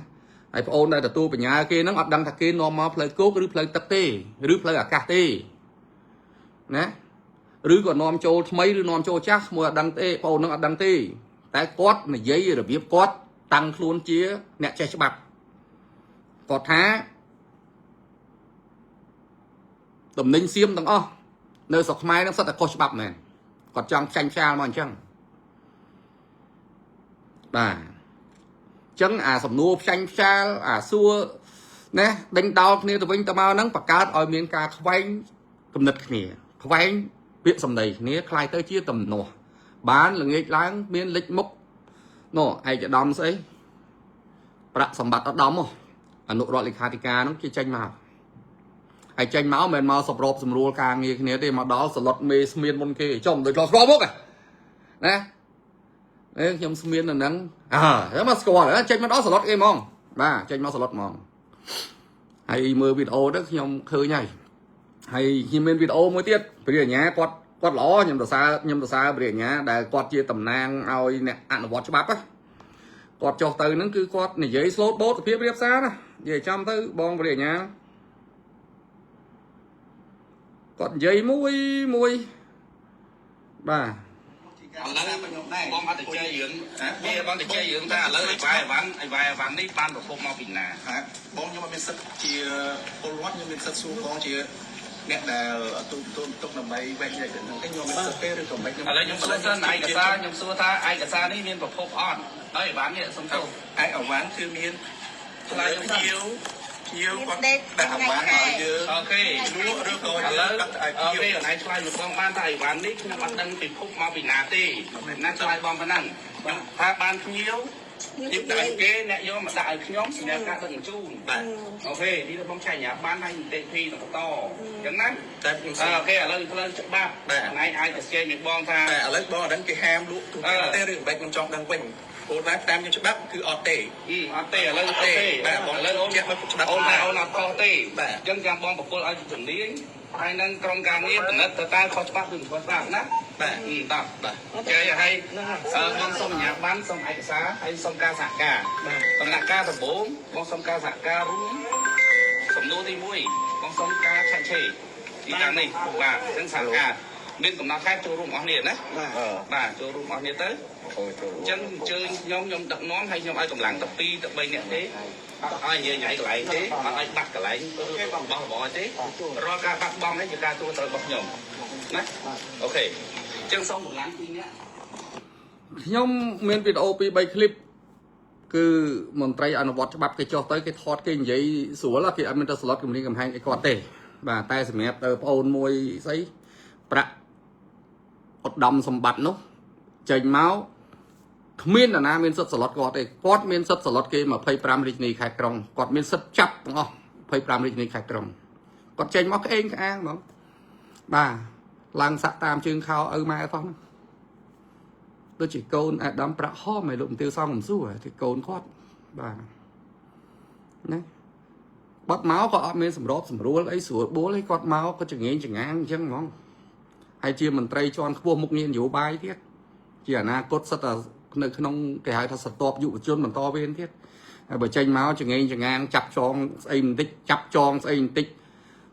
ហើយប្អូនដែលទទួលបញ្ញាគេហ្នឹងអត់ដឹងថាគេនាំមកផ្លូវគោកឬផ្លូវទឹកទេឬផ្លូវអាកាសទេណាឬក៏នាំចូលថ្មីឬនាំចូលចាស់មួយអត់ដឹងទេប្អូនហ្នឹងអត់ដឹងទេតែគាត់និយាយរបៀបគាត់តាំងខ្លួនជាអ្នកចេះច្បាប់គាត់ថាតំណែងសៀមទាំងអស់នៅស្រុកខ្មែរហ្នឹងសុទ្ធតែខុសច្បាប់មែនគាត់ចង់ចាញ់ផ្សាលមកអញ្ចឹងបាទអញ្ចឹងអាសំណួរផ្ចាញ់ផ្ចាលអាសួរណាដេញដោលគ្នាទៅវិញទៅមកហ្នឹងបង្កើតឲ្យមានការខ្វែងគំនិតគ្នាខ្វែងពាក្យសម្ដីគ្នាคล้ายទៅជាទំនាស់បានល្ងាចឡើងមានលិចមុខនោះឯកឧត្តមស្អីប្រាក់សម្បត្តិឧត្តមហ៎អនុរដ្ឋលេខាធិការហ្នឹងគេចេញមកហើយចេញមកមិនមែនមកសម្របសម្រួលការងារគ្នាទេមកដល់សឡុតមេស្មៀនមុនគេចំដូចធ្លាប់ស្គាល់មុខណាអេខ្ញុំស្មៀននៅហ្នឹងអើមកស្គាល់ចេញមកដល់សឡុតគេហ្មងបាទចេញមកសឡុតហ្មងហើយមើលវីដេអូទៅខ្ញុំឃើញហើយហើយខ្ញុំមានវីដេអូមួយទៀតព្រះអញ្ញាគាត់គាត់ល្អខ្ញុំសរសើរខ្ញុំសរសើរព្រះអញ្ញាដែលគាត់ជាតំណាងឲ្យអ្នកអនុវត្តច្បាប់ណាគាត់ចុះទៅហ្នឹងគឺគាត់និយាយស្លូតបូតសុភាពរៀបសារណានិយាយចំទៅបងព្រះអញ្ញាគាត់និយាយមួយមួយបាទ ឥឡូវខ្ញុំដែរបងអត់ទៅជ័យរឿងវាបងទៅជ័យរឿងថាឥឡូវអីវ៉ៃអីវ៉ាន់អីវ៉ៃអីវ៉ាន់នេះបានប្រភពមកពីណា បាទបងខ្ញុំអត់មានសិទ្ធិជាពលរដ្ឋខ្ញុំមានសិទ្ធិសួរបងជាអ្នកដែលទូទូទុកដើម្បីវែកញែកទៅនឹងទេខ្ញុំមានសិទ្ធិទេឬក៏មិនខ្ញុំ ឥឡូវខ្ញុំសួរសិនឯកសារខ្ញុំសួរថាឯកសារនេះមានប្រភពអត់ហើយអីវ៉ាន់នេះសុំទោស ឯអវ៉ាន់គឺមាន ឆ្លើយខ្ញុំសិន ភ្ញៀវ ភ្ញៀវគាត់ដាក់អវ៉ាន់ឲ្យយើង OK លក់ឬក៏ ឥឡូវ យើងកាត់ឲ្យ អូ ភ្ញៀវ ខេអនឯងឆ្លើយមកបងបានថាអីវ៉ាន់នេះខ្ញុំអត់ដឹងពិភពមកពីណាទេណាឆ្លើយបងប៉ុណ្ណឹងខ្ញុំថាបានភ្ញៀវ យើងដាក់ឲ្យ គេអ្នកយកមកដាក់ឲ្យខ្ញុំសម្រាប់ការដឹកជញ្ជូន បាទ OK នេះបងចែកញ៉ាបានហើយនីតិវិធីបន្តអញ្ចឹងណា តែខ្ញុំសុំ OK ឥឡូវផ្លូវច្បាប់ថ្ងៃអាចទៅជែកនឹងបងថា តែឥឡូវបងអត់ដឹងគេហាមលក់ទូទាំងប្រទេសឬមិនបាច់ខ្ញុំចង់ដឹងវិញព្រោះតែតាមខ្ញុំច្បាប់គឺអត់ទេ អត់ទេឥឡូវអត់ទេ បាទបង ឥឡូវអូន ជាក់មកច្បាប់ អូនថាអូនអត់ខុសទេ បាទ អញ្ចឹងចាំបងប្រគល់ឲ្យជំនាញហើយនឹងក្រុមការងារពិនិត្យទៅតើខុសច្បាប់ឬមិនខុសច្បាប់ណា បាទ តោះ បាទ ចេះហើយបងសូមអាជ្ញាប័ណ្ណសូមឯកសារហើយសូមការសហការដំណាក់កាលដំបូងបងសូមការសហការរួមសំណួរទី1បងសូមការឆែកឆេរទីតាំងនេះបាទអញ្ចឹងសហការមានកំណត់ខែចូលរួមអស់គ្នាណាបាទចូលរួមអស់គ្នាទៅអញ្ចឹងអញ្ជើញខ្ញុំខ្ញុំដឹកនាំហើយខ្ញុំឲ្យកម្លាំងតែ2ទៅ3នាក់ទេអត់ឲ្យនិយាយញ៉ៃកន្លែងទេអត់ឲ្យបាត់កន្លែងរបស់របរទេរាល់ការបាត់បង់នេះជាការទទួលត្រូវរបស់ខ្ញុំណា OK អញ្ចឹងសូមកម្លាំង2នាក់ ខ្ញុំមានវីដេអូ2 3ឃ្លីបគឺមន្ត្រីអនុវត្តច្បាប់គេចុះទៅគេថតគេនិយាយស្រួលគេអត់មានទៅស្លុតគម្រាមកំហែងអីគាត់ទេបាទតែសម្រាប់ទៅប្អូនមួយស្អីប្រាក់ឧត្តមសម្បត្តិនោះចេញមកគ្មាននរណាមានសិទ្ធិស្លុតគាត់ទេគាត់មានសិទ្ធិស្លុតគេ25រាជធានីខេត្តក្រុងគាត់មានសិទ្ធិចាប់ទាំងអស់25រាជធានីខេត្តក្រុងគាត់ចេញមកក្អេងក្អាងហ្មងបាទឡើងសាក់តាមជើងខោឪម៉ែផងហ្នឹង ដូចជាកូនអាដាមប្រាក់ហមឲ្យលោកមន្ទីរសងកំសួរទីកូនគាត់បាទណាបាត់មកក៏អត់មានសម្របសម្រួលអីស្រួលបួលអីគាត់មកក៏ចងេងចងាងអញ្ចឹងហ្មងហើយជាមន្ត្រីជាន់ខ្ពស់មុខងារនយោបាយទៀតជាអនាគតសិតតែនៅក្នុងគេហៅថាសតបយុវជនបន្តវេនទៀតហើយបើចេញមកចងេងចងាងចាប់ចងស្អីបន្តិចចាប់ចងស្អីបន្តិច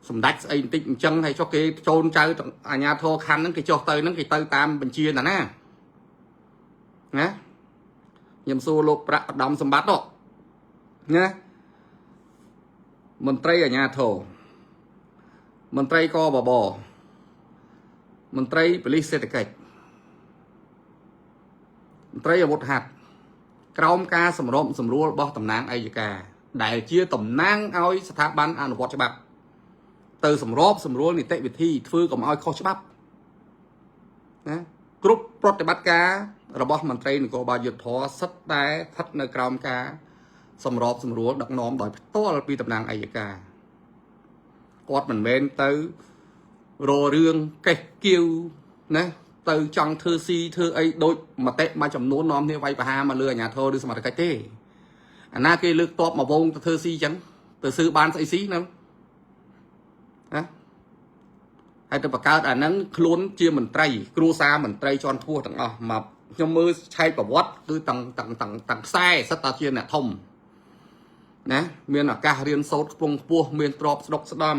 សម្ដេចស្អីបន្តិចអញ្ចឹងហើយចុះគេចូលចៅអាញាធរខណ្ឌហ្នឹងគេចុះទៅហ្នឹងគេទៅតាមបញ្ជាណាណា ណាខ្ញុំសួរលោកប្រាក់ឧត្តមសម្បត្តិណាមន្ត្រីអាជ្ញាធរមន្ត្រីកបបមន្ត្រីប៉ូលីសសេដ្ឋកិច្ចមន្ត្រីអាវុធហត្ថក្រោមការសម្របសម្រួលរបស់តំណាងអัยការដែលជាតំណាងឲ្យស្ថាប័នអនុវត្តច្បាប់ទៅសម្របសម្រួលនីតិវិធីធ្វើកុំឲ្យខុសច្បាប់ណាគ្រប់ប្រតិបត្តិការរបស់មន្ត្រីនគរបាលយុទ្ធភ័ពសិតតែស្ថិតនៅក្រោមការសម្របសម្រួលដឹកនាំដោយផ្ទាល់ពីតំណាងអัยការគាត់មិនមែនទៅរករឿងកេះគៀវណាទៅចង់ធ្វើស៊ីធ្វើអីដូចមតិមួយចំនួននាំគ្នាវាយប្រហារមកលើអាជ្ញាធរឬសមត្ថកិច្ចទេអាណាគេលើកតបមកវងទៅធ្វើស៊ីអញ្ចឹងទៅស៊ឺបានស្អីស៊ីហ្នឹងណាហើយទៅបង្កើតអាហ្នឹងខ្លួនជាមន្ត្រីគ្រួសារមន្ត្រីជាន់ខ្ពស់ទាំងអស់មកខ្ញុំមើលឆែកប្រវត្តិគឺតាំងតាំងតាំងតាំងខ្សែសិតតាជាអ្នកធំណាមានឱកាសរៀនសូត្រខ្ពង់ខ្ពស់មានទ្រព្យស្ដុកស្ដំ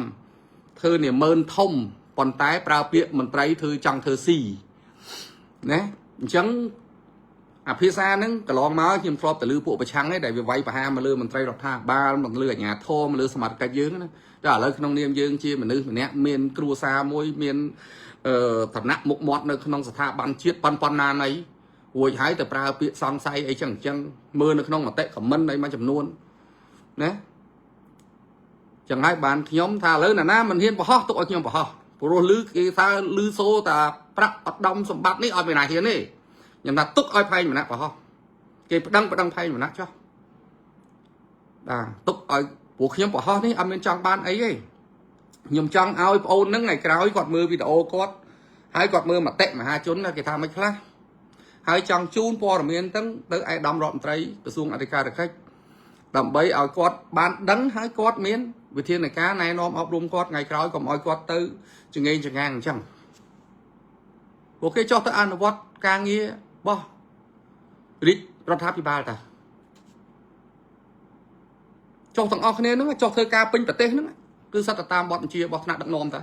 ធ្វើនាម៉ឺនធំប៉ុន្តែប្រើពាក្យមន្ត្រីធ្វើចង់ធ្វើស៊ីណាអញ្ចឹងអាភាសាហ្នឹងកន្លងមកខ្ញុំធ្លាប់ទៅលឺពួកប្រឆាំងឯងដែលវាវាយប្រហារមកលើមន្ត្រីរដ្ឋាភិបាលមកលើអាជ្ញាធរមកលើសមត្ថកិច្ចយើងណាតែឥឡូវក្នុងនាមយើងជាមនុស្សម្នាក់មានគ្រួសារមួយមានអឺឋានៈមុខមាត់នៅក្នុងស្ថាប័នជាតិប៉ុនប៉ុណ្ណាណីរួចហើយទៅប្រើពាក្យសង្ស័យអីចឹងអញ្ចឹងមើលនៅក្នុងមតិខមមិនអីមួយចំនួនណាចឹងហើយបានខ្ញុំថាឥឡូវណាណាមិនហ៊ានប្រហោះទុកឲ្យខ្ញុំប្រហោះព្រោះលឺគេថាលឺសូតាប្រាក់ឧត្តមសម្បត្តិនេះឲ្យមានណាហ៊ានទេខ្ញុំថាទុកឲ្យផែងម្នាក់ប្រហោះគេប្តឹងប្តឹងផែងម្នាក់ចុះបាទទុកឲ្យព្រោះខ្ញុំប្រហោះនេះអត់មានចង់បានអីទេខ្ញុំចង់ឲ្យប្អូនហ្នឹងថ្ងៃក្រោយគាត់មើលវីដេអូគាត់ហើយគាត់មើលមតិមហាជនគេថាមិនខ្លះហើយចង់ជូនព័ត៌មានទាំងទៅឯកឧត្តមរដ្ឋមន្ត្រីក្រសួងអធិការកិច្ចដើម្បីឲ្យគាត់បានដឹងហើយគាត់មានវិធានការណែនាំអប់រំគាត់ថ្ងៃក្រោយកុំឲ្យគាត់ទៅចងេងចងាងអញ្ចឹងពួកគេចុះទៅអនុវត្តការងាររបស់រាជរដ្ឋាភិបាលតាចុះទាំងអស់គ្នាហ្នឹងចុះធ្វើការពេញប្រទេសហ្នឹងគឺសិតតែតាមបទបញ្ជារបស់ថ្នាក់ដឹកនាំតា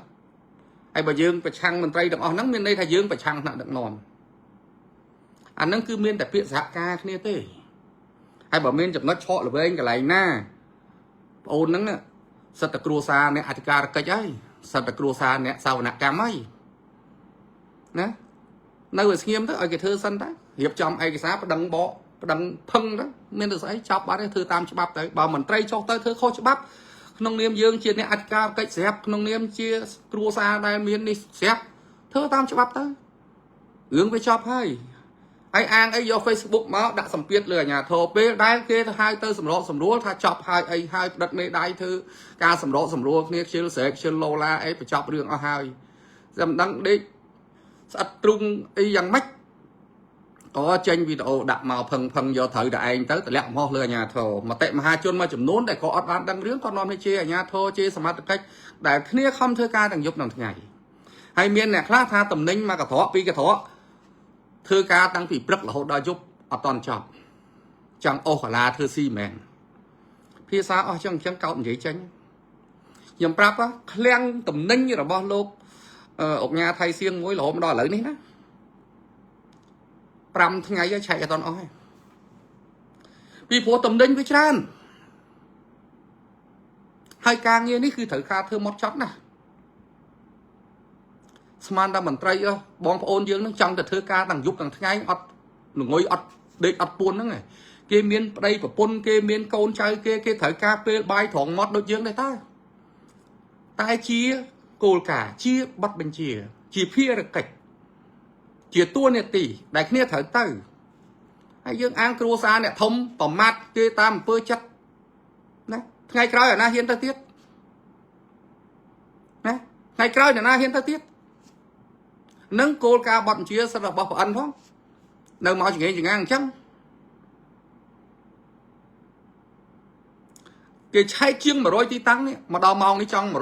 ហើយបើយើងប្រឆាំងមន្ត្រីទាំងអស់ហ្នឹងមានន័យថាយើងប្រឆាំងថ្នាក់ដឹកនាំអាហ្នឹងគឺមានតែពាក្យសហការគ្នាទេហើយបើមានចំណុចឆក់ល្វែងកន្លែងណាប្អូនហ្នឹងសិតតែគ្រួសារអ្នកអធិការកិច្ចហើយសិតតែគ្រួសារអ្នកសាវនកម្មហើយណានៅឲ្យស្ងៀមទៅឲ្យគេធ្វើសិនតារៀបចំឯកសារប្តឹងបកប្តឹងផឹងទៅមានតែស្អីចប់បាត់ទេធ្វើតាមច្បាប់ទៅបើមន្ត្រីចុះទៅធ្វើខុសច្បាប់ ក្នុងនាមយើងជាអ្នកអធិការកិច្ចស្រាប់ក្នុងនាមជាគ្រួសារដែលមាននេះស្រាប់ធ្វើតាមច្បាប់ទៅរឿងវាចប់ហើយហើយអាងអីយក Facebook មកដាក់សម្ពាធលើអាជ្ញាធរពេលដែលគេទៅហៅទៅសម្របសម្រួលថាចប់ហើយអីហើយផ្ដិតមេដៃធ្វើការសម្របសម្រួលគ្នាខ្ជិលស្រែកខ្ជិលឡូឡាអីបញ្ចប់រឿងអស់ហើយតែមិនដឹងដេកស្អិតទ្រុងអីយ៉ាងម៉េចក៏ចេញវីដេអូដាក់មកផឹងផឹងយកត្រូវតែឯងទៅតម្លាក់កំហុសលើអាជ្ញាធរមតិមហាជនមួយចំនួនដែលក៏អត់បានដឹងរឿងក៏នាំនេះជាអាជ្ញាធរជាសមត្ថកិច្ចដែលគ្នាខំធ្វើការទាំងយប់ទាំងថ្ងៃហើយមានអ្នកខ្លះថាតំណែងមកកត្រកពីរកត្រកធ្វើការតាំងពីព្រឹករហូតដល់យប់អត់តន់ចប់ចង់អូសកាឡាធ្វើស៊ីមែនភាសាអស់ចឹងចឹងកោតនិយាយចេញខ្ញុំប្រាប់ឃ្លាំងតំណែងរបស់លោកអុកញ៉ាថៃសៀងមួយរហូតមកដល់ឥឡូវនេះណា5ថ្ងៃហើយឆែកអត់តន់អស់ទេពីព្រោះតំណែងវាច្រើនហើយការងារនេះគឺត្រូវការធ្វើមកចត់ណាស់ស្មានតែមន្ត្រីបងប្អូនយើងនឹងចង់ទៅធ្វើការទាំងយប់ទាំងថ្ងៃអត់ងុយអត់ដេកអត់ពួនហ្នឹងឯងគេមានប្តីប្រពន្ធគេមានកូនចៅគេគេត្រូវការពេលបាយត្រង់មាត់ដូចយើងដែរតើតែជាគោលការណ៍ជាប័ណ្ណបញ្ជា ជាភារកិច្ចជាតួនាទីដែលគ្នាត្រូវទៅហើយយើងអាងគ្រួសារអ្នកធំប្រមាថគេតាមអំពើចិត្តណាថ្ងៃក្រោយអាណាហ៊ានទៅទៀតណាថ្ងៃក្រោយអាណាហ៊ានទៅទៀតនឹងគោលការណ៍បទបញ្ជាសិទ្ធិរបស់ប្រអិនផងនៅមកចង្អេងចង្អាងអញ្ចឹងគេឆែកជាង100ទីតាំងនេះមកដល់ម៉ោងនេះចង់140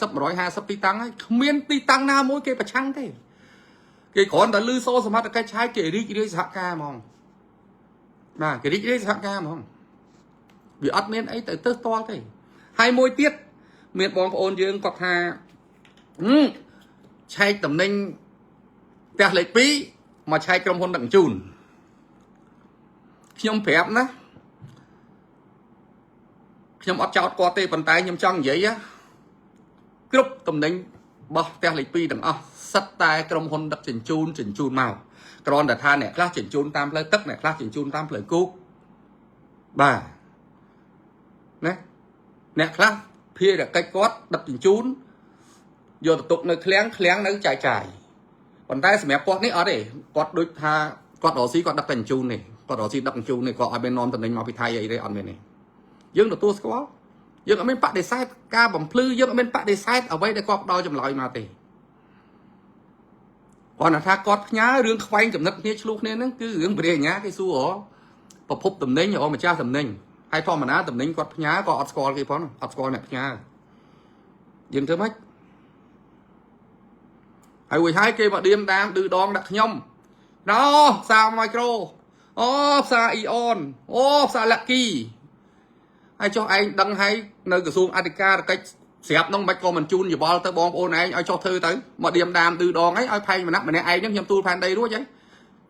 150ទីតាំងហើយគ្មានទីតាំងណាមួយគេប្រឆាំងទេគេគ្រាន់តែលឺសូរសមត្ថកិច្ចឆែកគេរីករាយសហការហ្មងបាទគេរីករាយសហការហ្មងវាអត់មានអីទៅទើសតល់ទេហើយមួយទៀតមានបងប្អូនយើងគាត់ថាឆែកតំណែងផ្ទះលេខ2មកឆែកក្រុមហ៊ុនដឹកជញ្ជូនខ្ញុំប្រាប់ណាខ្ញុំអត់ចោទគាត់ទេប៉ុន្តែខ្ញុំចង់និយាយគ្រប់តំណែងរបស់ផ្ទះលេខ2ទាំងអស់សិតតែក្រុមហ៊ុនដឹកជញ្ជូនជញ្ជូនមកគ្រាន់តែថាអ្នកខ្លះជញ្ជូនតាមផ្លូវទឹកអ្នកខ្លះជញ្ជូនតាមផ្លូវគោកបាទណាអ្នកខ្លះភារកិច្ចគាត់ដឹកជញ្ជូនយកទៅទុកនៅឃ្លាំងឃ្លាំងនៅចាយចាយប៉ុន្តែសម្រាប់គាត់នេះអត់ទេគាត់ដូចថាគាត់រកស៊ីគាត់ដឹកតែជញ្ជូននេះគាត់រកស៊ីដឹកជញ្ជូននេះគាត់អត់មាននាំតំណែងមកពីថៃអីទេអត់មានទេយើងទទួលស្គាល់យើងអត់មានបដិសេធការបំភ្លឺយើងអត់មានបដិសេធអ្វីដែលគាត់ផ្ដល់ចម្លើយមកទេគាត់ថាគាត់ផ្ញើរឿងខ្វែងចំណិតគ្នាឆ្លោះគ្នាហ្នឹងគឺរឿងព្រះអញ្ញាគេសួរប្រភពតំណែងរបស់ម្ចាស់តំណែងហើយធម្មតាតំណែងគាត់ផ្ញើក៏អត់ស្គាល់គេផងអត់ស្គាល់អ្នកផ្ញើយើងធ្វើម៉េចហើយរួចហើយគេមកឌៀមដាមឌឺដងដាក់ខ្ញុំណោផ្សារមីក្រូអូផ្សារអ៊ីអនអូផ្សារលាក់គីហើយចុះឯងដឹងហើយនៅក្រសួងអធិការកិច្ចស្រាប់នោះមិនក៏មិនជូនយោបល់ទៅបងប្អូនឯងឲ្យចុះធ្វើទៅមកឌៀមដាមឌឺដងឯងឲ្យផែងម្នាក់ម្នាក់ឯងហ្នឹងខ្ញុំទូលផែនដីរួចហើយ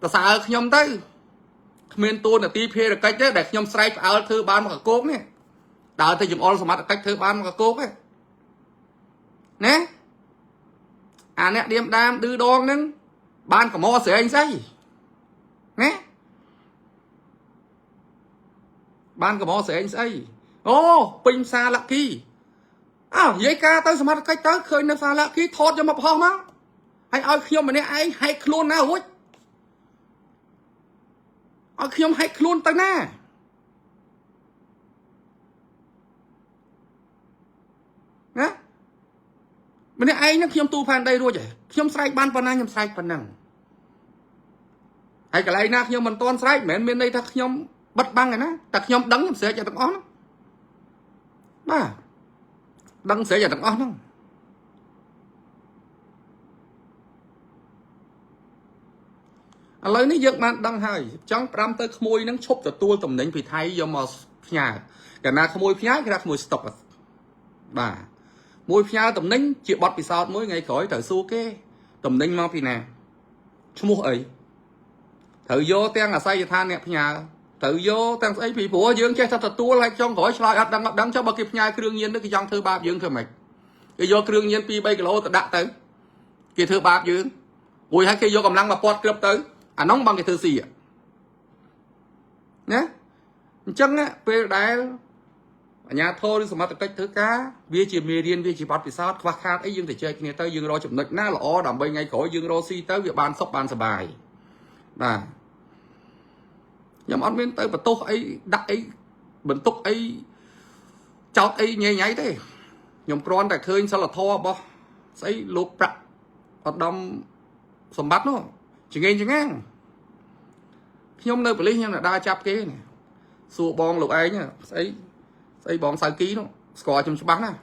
តសើខ្ញុំទៅគ្មានតួនាទីភារកិច្ចទេដែលខ្ញុំស្រែកផ្អើលធ្វើបានមកកកោកនេះដើរទៅចំអល់សមត្ថកិច្ចធ្វើបានមកកកោកទេណាអាអ្នកឌៀមដាមឌឺដងហ្នឹងបានកម្រស្រែងស្អីណាបានកម្រស្រែងស្អីអូពេញផ្សារលក្ខីអើនិយាយការទៅសមត្ថកិច្ចទៅឃើញនៅផ្សារលក្ខីថតយកមកផុសមកហើយឲ្យខ្ញុំម្នាក់ឯងហែកខ្លួនណារួចឲ្យខ្ញុំហែកខ្លួនទៅណាណាម្នាក់ឯងនឹងខ្ញុំទូផែនដីរួចហើយខ្ញុំស្រែកបានប៉ុណ្ណាខ្ញុំស្រែកប៉ុណ្ណឹងហើយកន្លែងណាខ្ញុំមិនតន់ស្រែកមិនមែនមានន័យថាខ្ញុំបិទបាំងឯណាតែខ្ញុំដឹងខ្ញុំស្រែកឲ្យទាំងអស់ហ្នឹងបាទដឹងស្រែកឲ្យទាំងអស់ហ្នឹងឥឡូវនេះយើងបានដឹងហើយចង់ផ្ដាំទៅក្មួយនឹងឈប់ទទួលតំណែងពីថៃយកមកផ្ញើកាលណាក្មួយផ្ញើគេថាក្មួយស្តុកបាទមួយផ្ញើតំណែងជាបទពិសោធន៍មួយថ្ងៃក្រោយត្រូវសួរគេតំណែងមកពីណាឈ្មោះអីត្រូវយកទាំងអាស័យដ្ឋានអ្នកផ្ញើត្រូវយកទាំងស្អីពីព្រោះយើងចេះតែទទួលហើយចុងក្រោយឆ្លើយអត់ដឹងអត់ដឹងចុះបើគេផ្ញើគ្រឿងញៀននេះគេចង់ធ្វើបាបយើងធ្វើម៉េចគេយកគ្រឿងញៀន2 3គីឡូទៅដាក់ទៅគេធ្វើបាបយើងរួចហើយគេយកកម្លាំងមកពាត់ក្រឹបទៅអានោះបងគេធ្វើស៊ីណាអញ្ចឹងពេលដែល អាជ្ញាធរឬសមត្ថកិច្ចធ្វើការវាជាមេរៀនវាជាបទពិសោធន៍ខ្វះខាតអីយើងទៅចែកគ្នាទៅយើងរកចំណុចណាល្អដើម្បីថ្ងៃក្រោយយើងរកស៊ីទៅវាបានសុខបានសប្បាយបាទខ្ញុំអត់មានទៅបន្ទោសអីដាក់អីបន្ទុកអីចោតអីញ៉ៃញ៉ៃទេខ្ញុំគ្រាន់តែឃើញសិលធម៌របស់ស្អីលោកប្រាក់ឧត្តមសម្បត្តិនោះចងេងចងាងខ្ញុំនៅប៉ូលីសខ្ញុំដើរចាប់គេនេះសួរបងលោកឯងស្អីស្អីបងសៅគីនោះស្គាល់ខ្ញុំច្បាស់ណាស់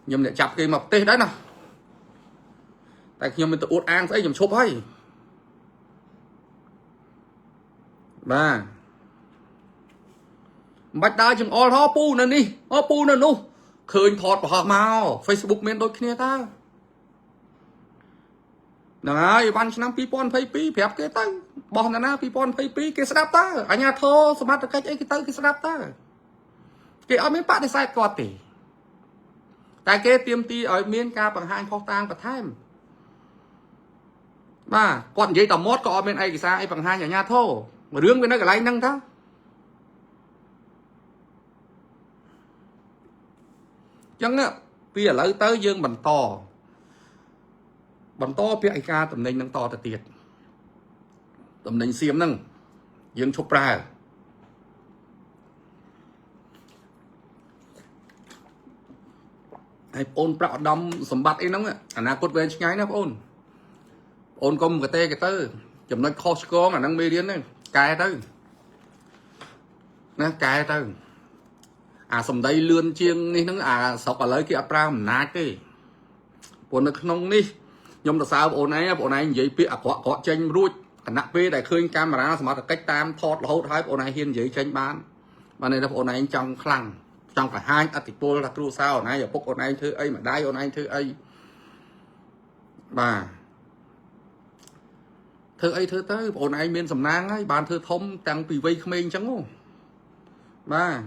ខ្ញុំអ្នកចាប់គេមកប្រទេសដែរណាតែខ្ញុំមិនទៅអួតអាងស្អីខ្ញុំឈប់ហើយបាទមិនបាច់ដើរចង្អុលហោពូនៅនេះអូពូនៅនោះឃើញថតប្រហោះមក Facebook មានដូចគ្នាតើហ្នឹងហើយបានឆ្នាំ2022ប្រាប់គេទៅបោះណាណា2022គេស្ដាប់តើអាញាធរសមត្ថកិច្ចអីគេទៅគេស្ដាប់តើគេអត់មានបដិសេធគាត់ទេតែគេទាមទារឲ្យមានការបង្ហាញផុសតាងបន្ថែមបាទគាត់និយាយតែមាត់ក៏អត់មានឯកសារអីបង្ហាញអាញាធររឿងវានៅកន្លែងហ្នឹងតើចឹងពីឥឡូវទៅយើងបន្តពាក្យឯកាតំណែងនឹងតទៅទៀតតំណែងសៀមហ្នឹងយើងឈប់ប្រើហើយបងប្រាក់ឧត្តមសម្បត្តិអីហ្នឹងអនាគតវែងឆ្ងាយណាបងអូនកុំកតេកទៅចំណុចខុសឆ្គងអាហ្នឹងមេរៀនហ្នឹងកែទៅណាកែទៅអាសំដីលឿនជាងនេះហ្នឹងអាស្រុកឥឡូវគេអត់ប្រើអំណាចទេព្រោះនៅក្នុងនេះខ្ញុំទៅសើបងអូនឯងបងអូនឯងនិយាយពាក្យអាក្រក់ក្រក់ចេញរួចគណៈពេលដែលឃើញកាមេរ៉ាសមត្ថកិច្ចតាមថតរហូតហើយបងអូនឯងហ៊ាននិយាយចេញបានបានន័យថាបងអូនឯងចង់ខ្លាំងចង់បង្ហាញអតិពលថាគ្រួសារអូនឯងឪពុកអូនឯងធ្វើអីម្ដាយអូនឯងធ្វើអីបាទធ្វើអីធ្វើទៅបងអូនឯងមានសំណាងហើយបានធ្វើធំតាំងពីវ័យក្មេងអញ្ចឹងហ៎បាទ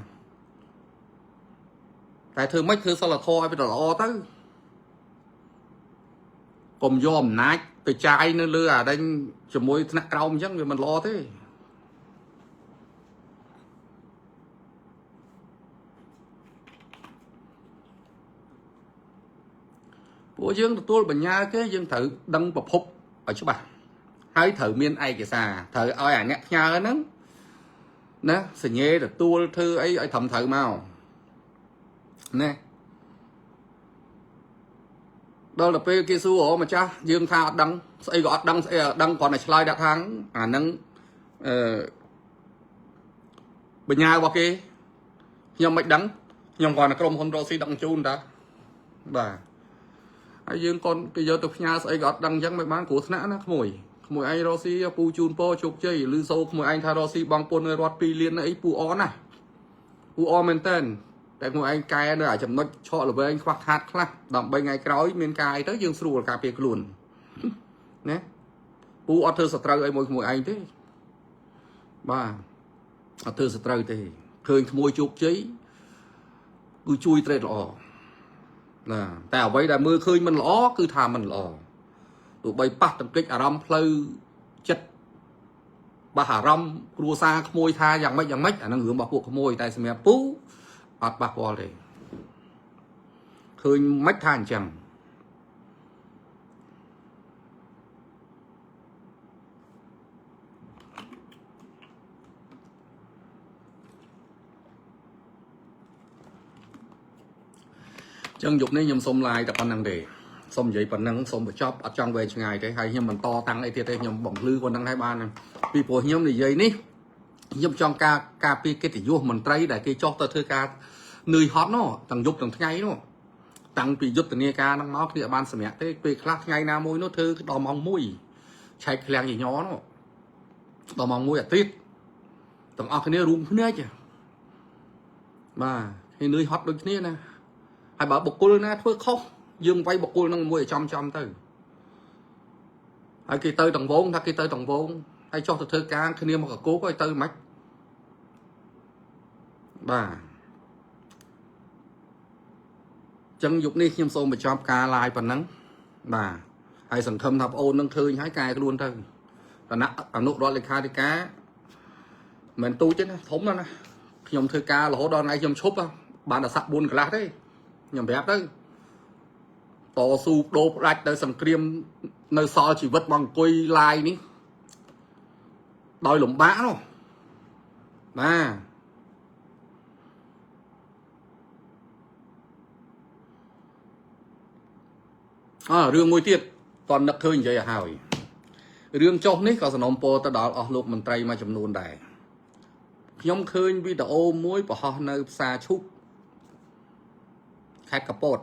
តែធ្វើម៉េចធ្វើសិលធម៌ឲ្យវាល្អទៅកុំយកអំណាចទៅចាយនៅលើអាដេញជាមួយថ្នាក់ក្រោមអញ្ចឹងវាមិនល្អទេពួកយើងទទួលបញ្ញាគេយើងត្រូវដឹងប្រភពឲ្យច្បាស់ហើយត្រូវមានឯកសារត្រូវឲ្យអាអ្នកផ្ញើហ្នឹងណាសញ្ញេទទួលធ្វើអីឲ្យត្រឹមត្រូវមកណាដល់ទៅពេលគេសួរអូម្ចាស់យើងថាអត់ដឹងស្អីក៏អត់ដឹងស្អីអត់ដឹងគ្រាន់តែឆ្លើយដាក់ថាអាហ្នឹងអឺបញ្ញារបស់គេខ្ញុំមិនដឹងខ្ញុំគ្រាន់តែក្រុមហ៊ុនរកស៊ីដឹកជូនតាបាទហើយយើងកូនគេយកទៅផ្ញើស្អីក៏អត់ដឹងអញ្ចឹងមិនបានគ្រោះថ្នាក់ណាក្មួយក្មួយឯងរកស៊ីពូជូនពោជោគជ័យឬសូក្មួយឯងថារកស៊ីបងពុននៅរដ្ឋ2លានអីពូអណាពូអមែនតើតែក្មួយឯងកែនៅអាចំណុចឆក់ល្វែងខ្វះខាតខ្លះដើម្បីថ្ងៃក្រោយមានការអីទៅយើងស្រួលការពារខ្លួនណាពូអត់ធ្វើសត្រូវអីមួយក្មួយឯងទេបាទអត់ធ្វើសត្រូវទេឃើញក្មួយជោគជ័យគឺជួយត្រេតល្អណាតែអ្វីដែលមើលឃើញមិនល្អគឺថាមិនល្អទោះបីប៉ះទង្គិចអារម្មណ៍ផ្លូវចិត្តប៉ះអារម្មណ៍គ្រួសារក្មួយថាយ៉ាងម៉េចយ៉ាងម៉េចអានឹងរឿងរបស់ពួកក្មួយតែសម្រាប់ពូអត់ប៉ះពាល់ទេឃើញមិនថាអញ្ចឹងចឹងយប់នេះខ្ញុំសុំ live តែប៉ុណ្្នឹងទេសុំនិយាយប៉ុណ្្នឹងសុំបញ្ចប់អត់ចង់វែងឆ្ងាយទេហើយខ្ញុំបន្តតាំងអីទៀតទេខ្ញុំបំភ្លឺប៉ុណ្្នឹងហើយបានពីព្រោះខ្ញុំនិយាយនេះខ្ញុំចង់ការការពីកិត្តិយសមន្ត្រីដែលគេចោះទៅធ្វើការនឿយហត់នោះទាំងយប់ទាំងថ្ងៃនោះតាំងពីយុទ្ធនាការហ្នឹងមកគ្នាបានសម្រាប់ទេពេលខ្លះថ្ងៃណាមួយនោះធ្វើដល់ម៉ោង1ឆែកឃ្លាំងញញនោះដល់ម៉ោង1អាទិត្យទាំងអស់គ្នារួមភ្នែកបាទគេនឿយហត់ដូចគ្នាណាហើយបើបុគ្គលណាធ្វើខុសយើងវាយបុគ្គលនឹងមួយឲ្យចំចំទៅហើយគេទៅតង្វងថាគេទៅតង្វងហើយចុះទៅធ្វើការគ្នាមកកកោកឲ្យទៅមិនបាទចឹងយប់នេះខ្ញុំសូមបញ្ចប់ការ live ប៉ុណ្ណឹងបាទហើយសង្ឃឹមថាប្អូននឹងឃើញហើយកែខ្លួនទៅឋានៈអនុរដ្ឋលេខាធិការមិនទូចទេណាធំណាស់ណា ខ្ញុំធ្វើការរហូតដល់ថ្ងៃខ្ញុំឈប់បានតែសាក់4កន្លះទេខ្ញុំប្រាប់ទៅតស៊ូបដូរផ្ដាច់ទៅសង្គ្រាមនៅសល់ជីវិតមកអង្គុយឡាយនេះដោយលំបាកនោះបាទអើរឿងមួយទៀតតន់នឹកឃើញនិយាយឲ្យហើយរឿងចុះនេះក៏សំណូមពរទៅដល់អស់លោកមន្ត្រីមួយចំនួនដែរខ្ញុំឃើញវីដេអូមួយបង្ហោះនៅផ្សារឈូកខេត្តកពត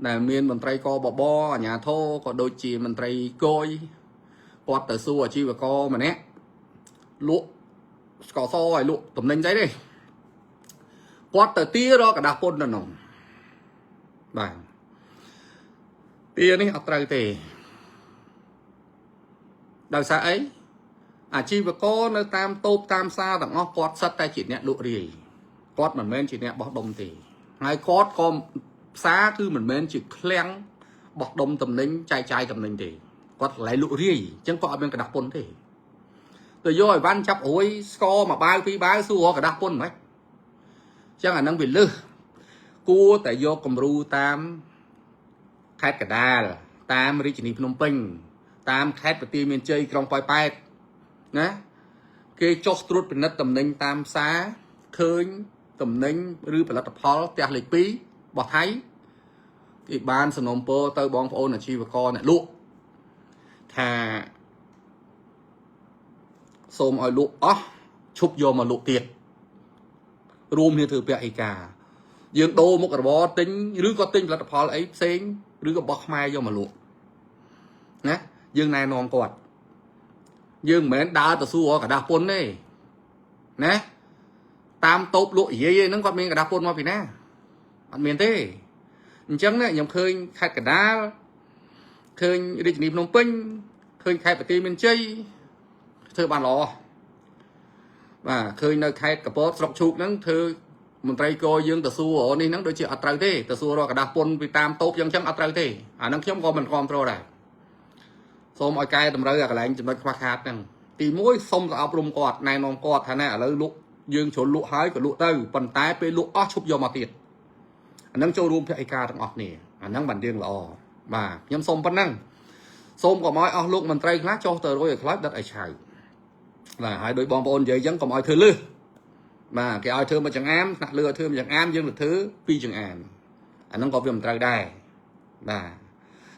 ដែលមានមន្ត្រីកបបអាជ្ញាធរក៏ដូចជាមន្ត្រីគយគាត់ទៅសួរអាជីវករម្នាក់លក់ស្ករសឲ្យលក់តំណែងស្អីទេគាត់ទៅទារកក្រដាសពន្ធនៅនោះបាទទានេះអត់ត្រូវទេដោយសារអីអាជីវករនៅតាមតូបតាមផ្សារទាំងអស់គាត់សិតតែជាអ្នកលក់រាយគាត់មិនមែនជាអ្នកបោះដុំទេហើយគាត់ក៏ផ្សារគឺមិនមែនជាឃ្លាំងបោះដុំតំណែងចែកចាយតំណែងទេគាត់កន្លែងលក់រាយអញ្ចឹងគាត់អត់មានក្រដាសពន្ធទេទៅយកអីវ៉ាន់ចាប់រួយស្ករមួយបាវពីរបាវសួររកក្រដាសពន្ធហ្មងអញ្ចឹងអានឹងវាលឹះគួរតែយកគំរូតាមខេត្តកណ្ដាលតាមរាជធានីភ្នំពេញតាមខេត្តបន្ទាយមានជ័យក្រុងប៉ោយប៉ែតណាគេចុះត្រួតពិនិត្យតំណែងតាមផ្សារឃើញតំណែងឬផលិតផលផ្ទះលេខ2របស់ថៃគេបានសំណូមពរទៅបងប្អូនអាជីវករអ្នកលក់ថាសូមឲ្យលក់អស់ឈប់យកមកលក់ទៀតរួមគ្នាធ្វើពហិការយើងដូរមុខរបរទិញឬក៏ទិញផលិតផលអីផ្សេងឬក៏របស់ខ្មែរយកមកលក់ណាយើងណែនាំគាត់យើងមិនមែនដើរទៅសួរក្រដាសពន្ធទេណាតាមតូបលក់យាយហ្នឹងគាត់មានក្រដាសពន្ធមកពីណាអត់មានទេអញ្ចឹងណាខ្ញុំឃើញខេត្តកណ្ដាលឃើញរាជធានីភ្នំពេញឃើញខេត្តបន្ទាយមានជ័យធ្វើបានល្អបាទឃើញនៅខេត្តកពតស្រុកឈូកហ្នឹងធ្វើមន្ត្រីកយើងទៅសួរនេះហ្នឹងដូចជាអត់ត្រូវទេទៅសួររកក្រដាសពន្ធពីតាមតូបយ៉ាងចឹងអត់ត្រូវទេអាហ្នឹងខ្ញុំក៏មិនគាំទ្រដែរសូមឲ្យកែតម្រូវអាកន្លែងចំណុចខ្វះខាតហ្នឹងទី1សូមទៅអប់រំគាត់ណែនាំគាត់ថាណែឥឡូវលក់យើងជ្រុលលក់ហើយក៏លក់ទៅប៉ុន្តែពេលលក់អស់ឈប់យកមកទៀតអាហ្នឹងចូលរួមភក្ដីការទាំងអស់គ្នាអាហ្នឹងបានរឿងល្អបាទខ្ញុំសូមប៉ុណ្ណឹងសូមកុំឲ្យអស់លោកមន្ត្រីខ្លះចុះទៅរួយឲ្យខ្លោចដិតឲ្យឆៅបាទហើយដោយបងប្អូននិយាយអញ្ចឹងកុំឲ្យធ្វើលឺបាទគេឲ្យធ្វើមួយចង្អាមថ្នាក់លើឲ្យធ្វើមួយចង្អាមយើងទៅធ្វើពីរចង្អាមអាហ្នឹងក៏វាមិនត្រូវដែរបាទ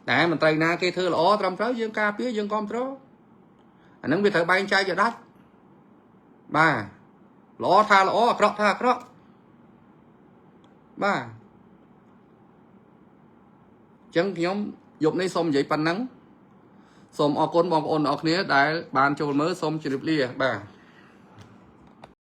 តែមន្ត្រីណាគេធ្វើល្អត្រឹមត្រូវយើងការពារយើងគ្រប់គ្រងអាហ្នឹងវាត្រូវបែងចែកឲ្យដាច់បាទល្អថាល្អអាក្រក់ថាអាក្រក់បាទអញ្ចឹងខ្ញុំយប់នេះសូមនិយាយប៉ុណ្ណឹងសូមអរគុណបងប្អូនទាំងអស់គ្នាដែលបានចូលមើលសូមជម្រាបលាបាទ។